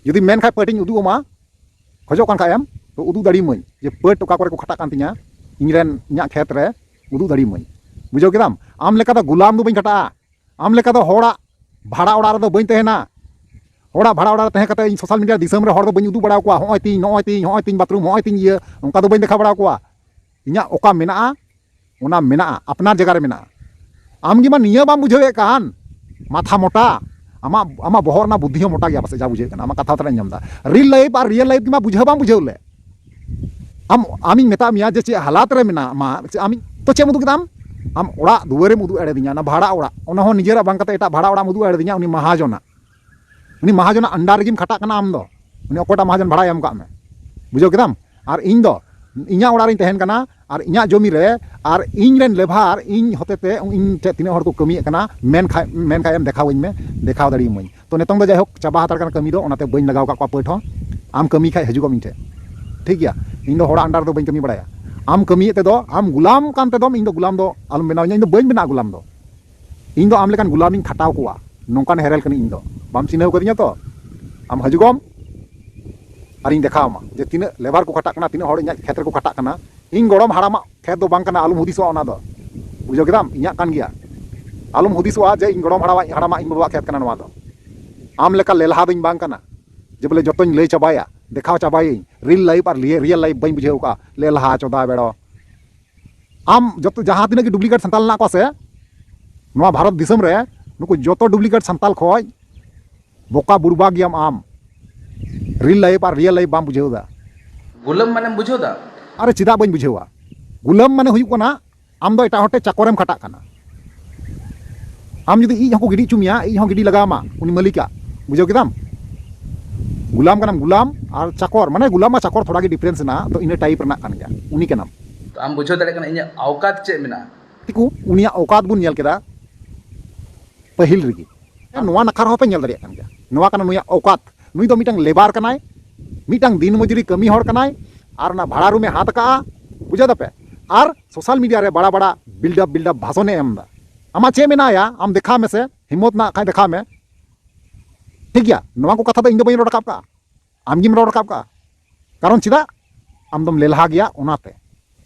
ᱡᱩᱫᱤ ᱢᱮᱱ ᱠᱷᱟᱡ ᱯᱟᱹᱴᱤᱧ ᱩᱫᱩᱜ ᱟᱢᱟ, ᱠᱷᱚᱡᱚᱜ ᱠᱟᱱ ᱠᱷᱟᱡ ᱮᱢ ᱛᱚ ᱩᱫᱩᱜ ᱫᱟᱲᱮᱭᱟᱹᱢᱟᱹᱧ ᱡᱮ ᱯᱟᱹᱴ ᱚᱠᱟ ᱠᱚᱨᱮ ᱠᱚ ᱠᱷᱟᱴᱟᱜ ᱠᱟᱱ ᱛᱤᱧᱟ, ᱤᱧ ᱨᱮᱱ, ᱤᱧᱟᱹᱜ ᱠᱷᱮᱛ ᱨᱮ ᱩᱫᱩᱜ ᱫᱟᱲᱮᱭᱟᱹᱢᱟᱹᱧ᱾ ᱵᱩᱡᱷᱟᱹᱣ ᱠᱮᱫᱟᱢ? ᱟᱢ ᱞᱮᱠᱟ ᱫᱚ ᱜᱩᱞᱟᱢ ᱫᱚ ᱵᱟᱹᱧ ᱠᱷᱟᱴᱟᱜᱼᱟ᱾ ᱟᱢ ᱞᱮᱠᱟ ᱫᱚ ᱦᱚᱲᱟᱜ ᱵᱷᱟᱲᱟ ᱚᱲᱟᱜ ᱨᱮᱫᱚ ᱵᱟᱹᱧ ᱛᱟᱦᱮᱱᱟ᱾ ᱦᱚᱲᱟᱜ ᱵᱷᱟᱲᱟ ᱚᱲᱟᱜ ᱨᱮ ᱛᱟᱦᱮᱸ ᱠᱟᱛᱮ ᱤᱧ ᱥᱳᱥᱟᱞ ᱢᱤᱰᱤᱭᱟ ᱫᱤᱥᱚᱢ ᱨᱮ ᱦᱚᱲ ᱫᱚ ᱵᱟᱹᱧ ᱩᱫᱩᱜ ᱵᱟᱲᱟ ᱟᱠᱚᱣᱟ, ᱦᱚᱸᱜᱼᱚᱭ ᱛᱤᱧ, ᱱᱚᱜᱼᱚᱭ ᱛᱤᱧ, ᱦᱚᱸᱜᱼᱚᱭ ᱛᱤᱧ ᱵᱟᱛᱷᱨᱩᱢ, ᱦᱚᱸᱜᱼᱚᱭ ᱛᱤᱧ ᱤᱭᱟᱹ, ᱚᱱᱠᱟ ᱫᱚ ᱵᱟᱹᱧ ᱫᱮᱠᱷᱟᱣ ᱵᱟᱲᱟ ᱟᱠᱚᱣᱟ᱾ ᱤᱧᱟᱹᱜ ᱚᱠᱟ ᱢᱮᱱᱟᱜᱼᱟ, ᱚᱱᱟ ᱢᱮᱱᱟᱜᱼᱟ, ᱟᱯᱱᱟᱨ ᱡᱟᱭᱜᱟ ᱨᱮ ᱢᱮᱱᱟᱜᱼᱟ᱾ ᱟᱢ ᱜᱮ ᱢᱟ ᱱᱤᱭᱟᱹ ᱵᱟᱢ ᱵᱩᱡᱷᱟᱹᱣᱮᱫ ᱠᱟᱱ, ᱢᱟᱛᱷᱟ ᱢᱚᱴᱟ᱾ ᱟᱢᱟᱜ, ᱟᱢᱟᱜ ᱵᱚᱦᱚᱜ ᱨᱮᱱᱟᱜ ᱵᱩᱫᱽᱫᱷᱤ ᱦᱚᱸ ᱢᱚᱴᱟ ᱜᱮᱭᱟ ᱯᱟᱥᱮᱡ, ᱡᱟ ᱵᱩᱡᱷᱟᱹᱜ ᱠᱟᱱᱟ᱾ ᱟᱢᱟᱜ ᱠᱟᱛᱷᱟ ᱛᱷᱚᱲᱟᱧ ᱟᱸᱡᱚᱢ ᱮᱫᱟ, ᱨᱤᱞ ᱞᱟᱭᱤᱯᱷ ᱟᱨ ᱨᱤᱭᱮᱞ ᱞᱟᱭᱤᱯᱷ ᱜᱮ ᱢᱟ ᱵᱩᱡᱷᱟᱹᱣ ᱵᱟᱢ ᱵᱩᱡᱷᱟᱹᱣ ᱞᱮ᱾ ᱟᱢ, ᱟᱢᱤᱧ ᱢᱮᱛᱟᱫ ᱢᱮᱭᱟ ᱡᱮ ᱪᱮᱫ ᱦᱟᱞᱟᱛ ᱨᱮ ᱢᱮᱱᱟᱢᱟ, ᱪᱮᱫ ᱟᱢᱤᱧ, ᱛᱚ ᱪᱮᱫ ᱮᱢ ᱩᱫᱩᱜ ᱠᱮᱫᱟᱢ? ᱟᱢ ᱚᱲᱟᱜ ᱫᱩᱣᱟᱹᱨᱮᱢ ᱩᱫᱩᱜ ᱮᱲᱮᱫᱤᱧᱟ, ᱚᱱᱟ ᱵᱷᱟᱲᱟ ᱚᱲᱟᱜ, ᱚᱱᱟ ᱦᱚᱸ ᱱᱤᱡᱮᱨᱟᱜ ᱵᱟᱝ ᱠᱟᱛᱮ ᱮᱴᱟᱜ ᱵᱷᱟᱲᱟ ᱚᱲᱟᱜ ᱮᱢ ᱩᱫᱩᱜ ᱮᱲᱮᱫᱤᱧᱟ, ᱩᱱᱤ ᱢᱟᱦᱟᱡᱚᱱᱟᱜ᱾ ᱩᱱᱤ ᱢᱟᱦᱟᱡᱚᱱᱟᱜ under ᱨᱮᱜᱮᱢ ᱠᱷᱟᱴᱟᱜ ᱠᱟᱱᱟ ᱟᱢ ᱫᱚ᱾ ᱩᱱᱤ ᱚᱠᱚᱭᱴᱟᱜ ᱢᱟᱦᱟᱡᱚᱱ ᱵᱷᱟᱲᱟᱭ ᱮᱢ ᱠᱟᱜ ᱢᱮ, ᱵᱩᱡᱷᱟᱹᱣ ᱠᱮᱫᱟᱢ? ᱟᱨ ᱤᱧ ᱫᱚ ᱤᱧᱟᱹᱜ ᱚᱲᱟᱜ ᱨᱤᱧ ᱛᱟᱦᱮᱱ ᱠᱟᱱᱟ, ᱟᱨ ᱤᱧᱟᱹᱜ ᱡᱚᱢᱤ ᱨᱮ, ᱟᱨ ᱤᱧ ᱨᱮᱱ ᱞᱮᱵᱷᱟᱨ, ᱤᱧ ᱦᱚᱛᱮᱛᱮ ᱤᱧ ᱴᱷᱮᱱ ᱛᱤᱱᱟᱹᱜ ᱦᱚᱲ ᱠᱚ ᱠᱟᱹᱢᱤᱭᱮᱫ ᱠᱟᱱᱟ, ᱢᱮᱱ ᱠᱷᱟᱡ, ᱢᱮᱱ ᱠᱷᱟᱡ ᱮᱢ ᱫᱮᱠᱷᱟᱣᱟᱹᱧ ᱢᱮ, ᱫᱮᱠᱷᱟᱣ ᱫᱟᱲᱮᱭᱟᱹᱢᱟᱹᱧ᱾ ᱛᱚ ᱱᱤᱛᱚᱝ ᱫᱚ ᱡᱟᱭᱦᱳᱠ ᱪᱟᱵᱟ ᱦᱟᱛᱟᱲ ᱠᱟᱱᱟ ᱠᱟᱹᱢᱤ ᱫᱚ, ᱚᱱᱟᱛᱮ ᱵᱟᱹᱧ ᱞᱟᱜᱟᱣ ᱠᱟᱜ ᱠᱚᱣᱟ ᱯᱟᱹᱴ ᱦᱚᱸ᱾ ᱟᱢ ᱠᱟᱹᱢᱤ ᱠᱷᱟᱡ ᱦᱤᱡᱩᱜᱚᱜ ᱤᱧ ᱴᱷᱮᱱ, ᱴᱷᱤᱠ ᱜᱮᱭᱟ? ᱤᱧ ᱫᱚ ᱦᱚᱲᱟᱜ under ᱨᱮᱫᱚ ᱵᱟᱹᱧ ᱠᱟᱹᱢᱤ ᱵᱟᱲᱟᱭᱟ᱾ ᱟᱢ ᱠᱟᱹᱢᱤᱭᱮᱫ ᱛᱮᱫᱚ, ᱟᱢ ᱜᱩᱞᱟᱢ ᱠᱟᱱ ᱛᱮᱫᱚᱢ, ᱤᱧ ᱫᱚ ᱜᱩᱞᱟᱢ ᱫᱚ ᱟᱞᱚᱢ ᱵᱮᱱᱟᱣᱤᱧᱟ, ᱤᱧ ᱫᱚ ᱵᱟᱹᱧ ᱵᱮᱱᱟᱜᱼᱟ ᱜᱩᱞᱟᱢ ᱫᱚ᱾ ᱤᱧ ᱫᱚ ᱟᱢ ᱞᱮᱠᱟᱱ ᱜᱩᱞᱟᱢᱤᱧ ᱠᱷᱟᱴᱟᱣ ᱠᱚᱣᱟ, ᱱᱚᱝᱠᱟᱱ ᱦᱮᱨᱮᱞ ᱠᱟᱹᱱᱟᱹᱧ ᱤᱧ ᱫᱚ᱾ ᱵᱟᱢ ᱪᱤᱱᱦᱟᱹᱣ ᱠᱟᱫᱤᱧᱟ ᱛᱚ? ᱟᱢ ᱦᱤᱡᱩᱜᱚᱢ, ᱟᱨᱤᱧ ᱫᱮᱠᱷᱟᱣ ᱟᱢᱟ ᱡᱮ ᱛᱤᱱᱟᱹᱜ ᱞᱮᱵᱟᱨ ᱠᱚ ᱠᱷᱟᱴᱟᱜ ᱠᱟᱱᱟ, ᱛᱤᱱᱟᱹᱜ ᱦᱚᱲ ᱤᱧᱟᱹᱜ ᱠᱷᱮᱛ ᱨᱮᱠᱚ ᱠᱷᱟᱴᱟᱜ ᱠᱟᱱᱟ᱾ ᱤᱧ ᱜᱚᱲᱚᱢ ᱦᱟᱲᱟᱢᱟᱜ ᱠᱷᱮᱛ ᱫᱚ ᱵᱟᱝ ᱠᱟᱱᱟ, ᱟᱞᱚᱢ ᱦᱩᱫᱤᱥᱚᱜᱼᱟ ᱚᱱᱟ ᱫᱚ, ᱵᱩᱡᱷᱟᱹᱣ ᱠᱮᱫᱟᱢ? ᱤᱧᱟᱹᱜ ᱠᱟᱱ ᱜᱮᱭᱟ᱾ ᱟᱞᱚᱢ ᱦᱩᱫᱤᱥᱚᱜᱼᱟ ᱡᱮ ᱤᱧ ᱜᱚᱲᱚᱢ ᱦᱟᱲᱟᱢᱟᱜ, ᱦᱟᱲᱟᱢᱟᱜ ᱤᱧ ᱵᱟᱵᱟᱣᱟᱜ ᱠᱷᱮᱛ ᱠᱟᱱᱟ ᱱᱚᱣᱟ ᱫᱚ᱾ ᱟᱢ ᱞᱮᱠᱟ ᱞᱮᱞᱦᱟ ᱫᱚᱧ ᱵᱟᱝ ᱠᱟᱱᱟ ᱡᱮ ᱵᱚᱞᱮ ᱡᱚᱛᱚᱧ ᱞᱟᱹᱭ ᱪᱟᱵᱟᱭᱟ, ᱫᱮᱠᱷᱟᱣ ᱪᱟᱵᱟᱭᱟᱹᱧ᱾ ᱨᱤᱞ ᱞᱟᱭᱤᱯᱷ ᱟᱨ ᱨᱤᱭᱮᱞ ᱞᱟᱭᱤᱯᱷ ᱵᱟᱹᱧ ᱵᱩᱡᱷᱟᱹᱣ ᱠᱟᱜᱼᱟ, ᱞᱮᱞᱦᱟ ᱪᱚᱫᱟ ᱵᱮᱲᱚ᱾ ᱟᱢ ᱡᱚᱛᱚ ᱡᱟᱦᱟᱸ ᱛᱤᱱᱟᱹᱜ ᱜᱮ duplicate ᱥᱟᱱᱛᱟᱞ ᱢᱮᱱᱟᱜ ᱠᱚᱣᱟ ᱥᱮ ᱱᱚᱣᱟ ᱵᱷᱟᱨᱚᱛ ᱫᱤᱥᱚᱢ ᱨᱮ, ᱱᱩᱠᱩ ᱡᱚᱛᱚ duplicate ᱥᱟᱱᱛᱟᱞ ᱠᱷᱚᱡ ᱵᱚᱠᱟ ᱵᱩᱲᱵᱟ ᱜᱮᱭᱟᱢ ᱟᱢ᱾ ᱨᱤᱞ ᱞᱟᱭᱤᱯᱷ ᱟᱨ ᱨᱤᱭᱮᱞ ᱞᱟᱭᱤᱯᱷ ᱵᱟᱢ ᱵᱩᱡᱷᱟᱹᱣ ᱮᱫᱟ᱾ ᱜᱩᱞᱟᱹᱢ ᱢᱟᱱᱮᱢ ᱵᱩᱡᱷᱟᱹᱣ ᱮᱫᱟ? ᱟᱨᱮ ᱪᱮᱫᱟᱜ ᱵᱟᱹᱧ ᱵᱩᱡᱷᱟᱹᱣᱟ? ᱜᱩᱞᱟᱹᱢ ᱢᱟᱱᱮ ᱦᱩᱭᱩᱜ ᱠᱟᱱᱟ ᱟᱢ ᱫᱚ ᱮᱴᱟᱜ ᱦᱚᱲ ᱴᱷᱮᱱ ᱪᱟᱠᱚᱨᱮᱢ ᱠᱷᱟᱴᱟᱜ ᱠᱟᱱᱟ᱾ ᱟᱢ ᱡᱩᱫᱤ ᱤᱡ ᱦᱚᱸᱠᱚ ᱜᱤᱰᱤ ᱦᱚᱪᱚ ᱢᱮᱭᱟ, ᱤᱡ ᱦᱚᱸ ᱜᱤᱰᱤ ᱞᱟᱜᱟᱣ ᱟᱢᱟ ᱩᱱᱤ ᱢᱟᱹᱞᱤᱠᱟᱜ, ᱵᱩᱡᱷᱟᱹᱣ ᱠᱮᱫᱟᱢ? ᱜᱩᱞᱟᱢ ᱠᱟᱱᱟᱢ ᱜᱩᱞᱟᱢ, ᱟᱨ ᱪᱟᱠᱚᱨ, ᱢᱟᱱᱮ ᱜᱩᱞᱟᱢ ᱟᱨ ᱪᱟᱠᱚᱨ ᱛᱷᱚᱲᱟ ᱜᱮ difference ᱢᱮᱱᱟᱜᱼᱟ, ᱛᱚ ᱤᱱᱟᱹ type ᱨᱮᱱᱟᱜ ᱠᱟᱱ ᱜᱮᱭᱟ, ᱩᱱᱤ ᱠᱟᱱᱟᱢ᱾ ᱛᱚ ᱟᱢ ᱵᱩᱡᱷᱟᱹᱣ ᱫᱟᱲᱮᱭᱟᱜ ᱠᱟᱱᱟ ᱤᱧᱟᱹᱜ ᱟᱣᱠᱟᱛ ᱪᱮᱫ ᱢᱮᱱᱟᱜᱼᱟ? ᱫᱤᱠᱩ, ᱩᱱᱤᱭᱟᱜ ᱚᱣᱠᱟᱛ ᱵᱚᱱ ᱧᱮᱞ ᱠᱮᱫᱟ ᱯᱟᱹᱦᱤᱞ ᱨᱮᱜᱮ᱾ ᱱᱚᱣᱟ ᱱᱟᱠᱷᱟ ᱨᱮᱦᱚᱸ ᱯᱮ ᱧᱮᱞ ᱫᱟᱲᱮᱭᱟᱜ ᱠᱟᱱ ᱜᱮᱭᱟ, ᱱᱚᱣᱟ ᱠᱟᱱᱟ ᱱᱩᱭᱟᱜ ᱚᱣᱠᱟᱛ᱾ ᱱᱩᱭ ᱫᱚ ᱢᱤᱫᱴᱟᱝ ᱞᱮᱵᱟᱨ ᱠᱟᱱᱟᱭ, ᱢᱤᱫᱴᱟᱝ ᱫᱤᱱ ᱢᱚᱡᱩᱨᱤ ᱠᱟᱹᱢᱤ ᱦᱚᱲ ᱠᱟᱱᱟᱭ, ᱟᱨ ᱚᱱᱟ ᱵᱷᱟᱲᱟ ᱨᱩᱢᱮ ᱦᱟᱛ ᱠᱟᱜᱼᱟ, ᱵᱩᱡᱷᱟᱹᱣ ᱫᱟᱯᱮ? ᱟᱨ ᱥᱳᱥᱟᱞ ᱢᱤᱰᱤᱭᱟ ᱨᱮ ᱵᱟᱲᱟ ᱵᱟᱲᱟ ᱵᱤᱞᱰᱟᱯ ᱵᱤᱞᱰᱟᱯ ᱵᱷᱟᱥᱚᱱᱮ ᱮᱢ ᱮᱫᱟ᱾ ᱟᱢᱟᱜ ᱪᱮᱫ ᱢᱮᱱᱟᱭᱟ, ᱟᱢ ᱫᱮᱠᱷᱟᱣ ᱢᱮᱥᱮ, ᱦᱤᱢᱢᱚᱛ ᱢᱮᱱᱟᱜ ᱠᱷᱟᱡ ᱫᱮᱠᱷᱟᱣ ᱢᱮ᱾ ᱴᱷᱤᱠ ᱜᱮᱭᱟ, ᱱᱚᱣᱟ ᱠᱚ ᱠᱟᱛᱷᱟ ᱫᱚ ᱤᱧ ᱫᱚ ᱵᱟᱹᱧ ᱨᱚᱲ ᱨᱟᱠᱟᱵ ᱠᱟᱜᱼᱟ, ᱟᱢ ᱜᱮᱢ ᱨᱚᱲ ᱨᱟᱠᱟᱵ ᱠᱟᱜᱼᱟ᱾ ᱠᱟᱨᱚᱱ ᱪᱮᱫᱟᱜ? ᱟᱢ ᱫᱚᱢ ᱞᱮᱞᱦᱟ ᱜᱮᱭᱟ, ᱚᱱᱟᱛᱮ᱾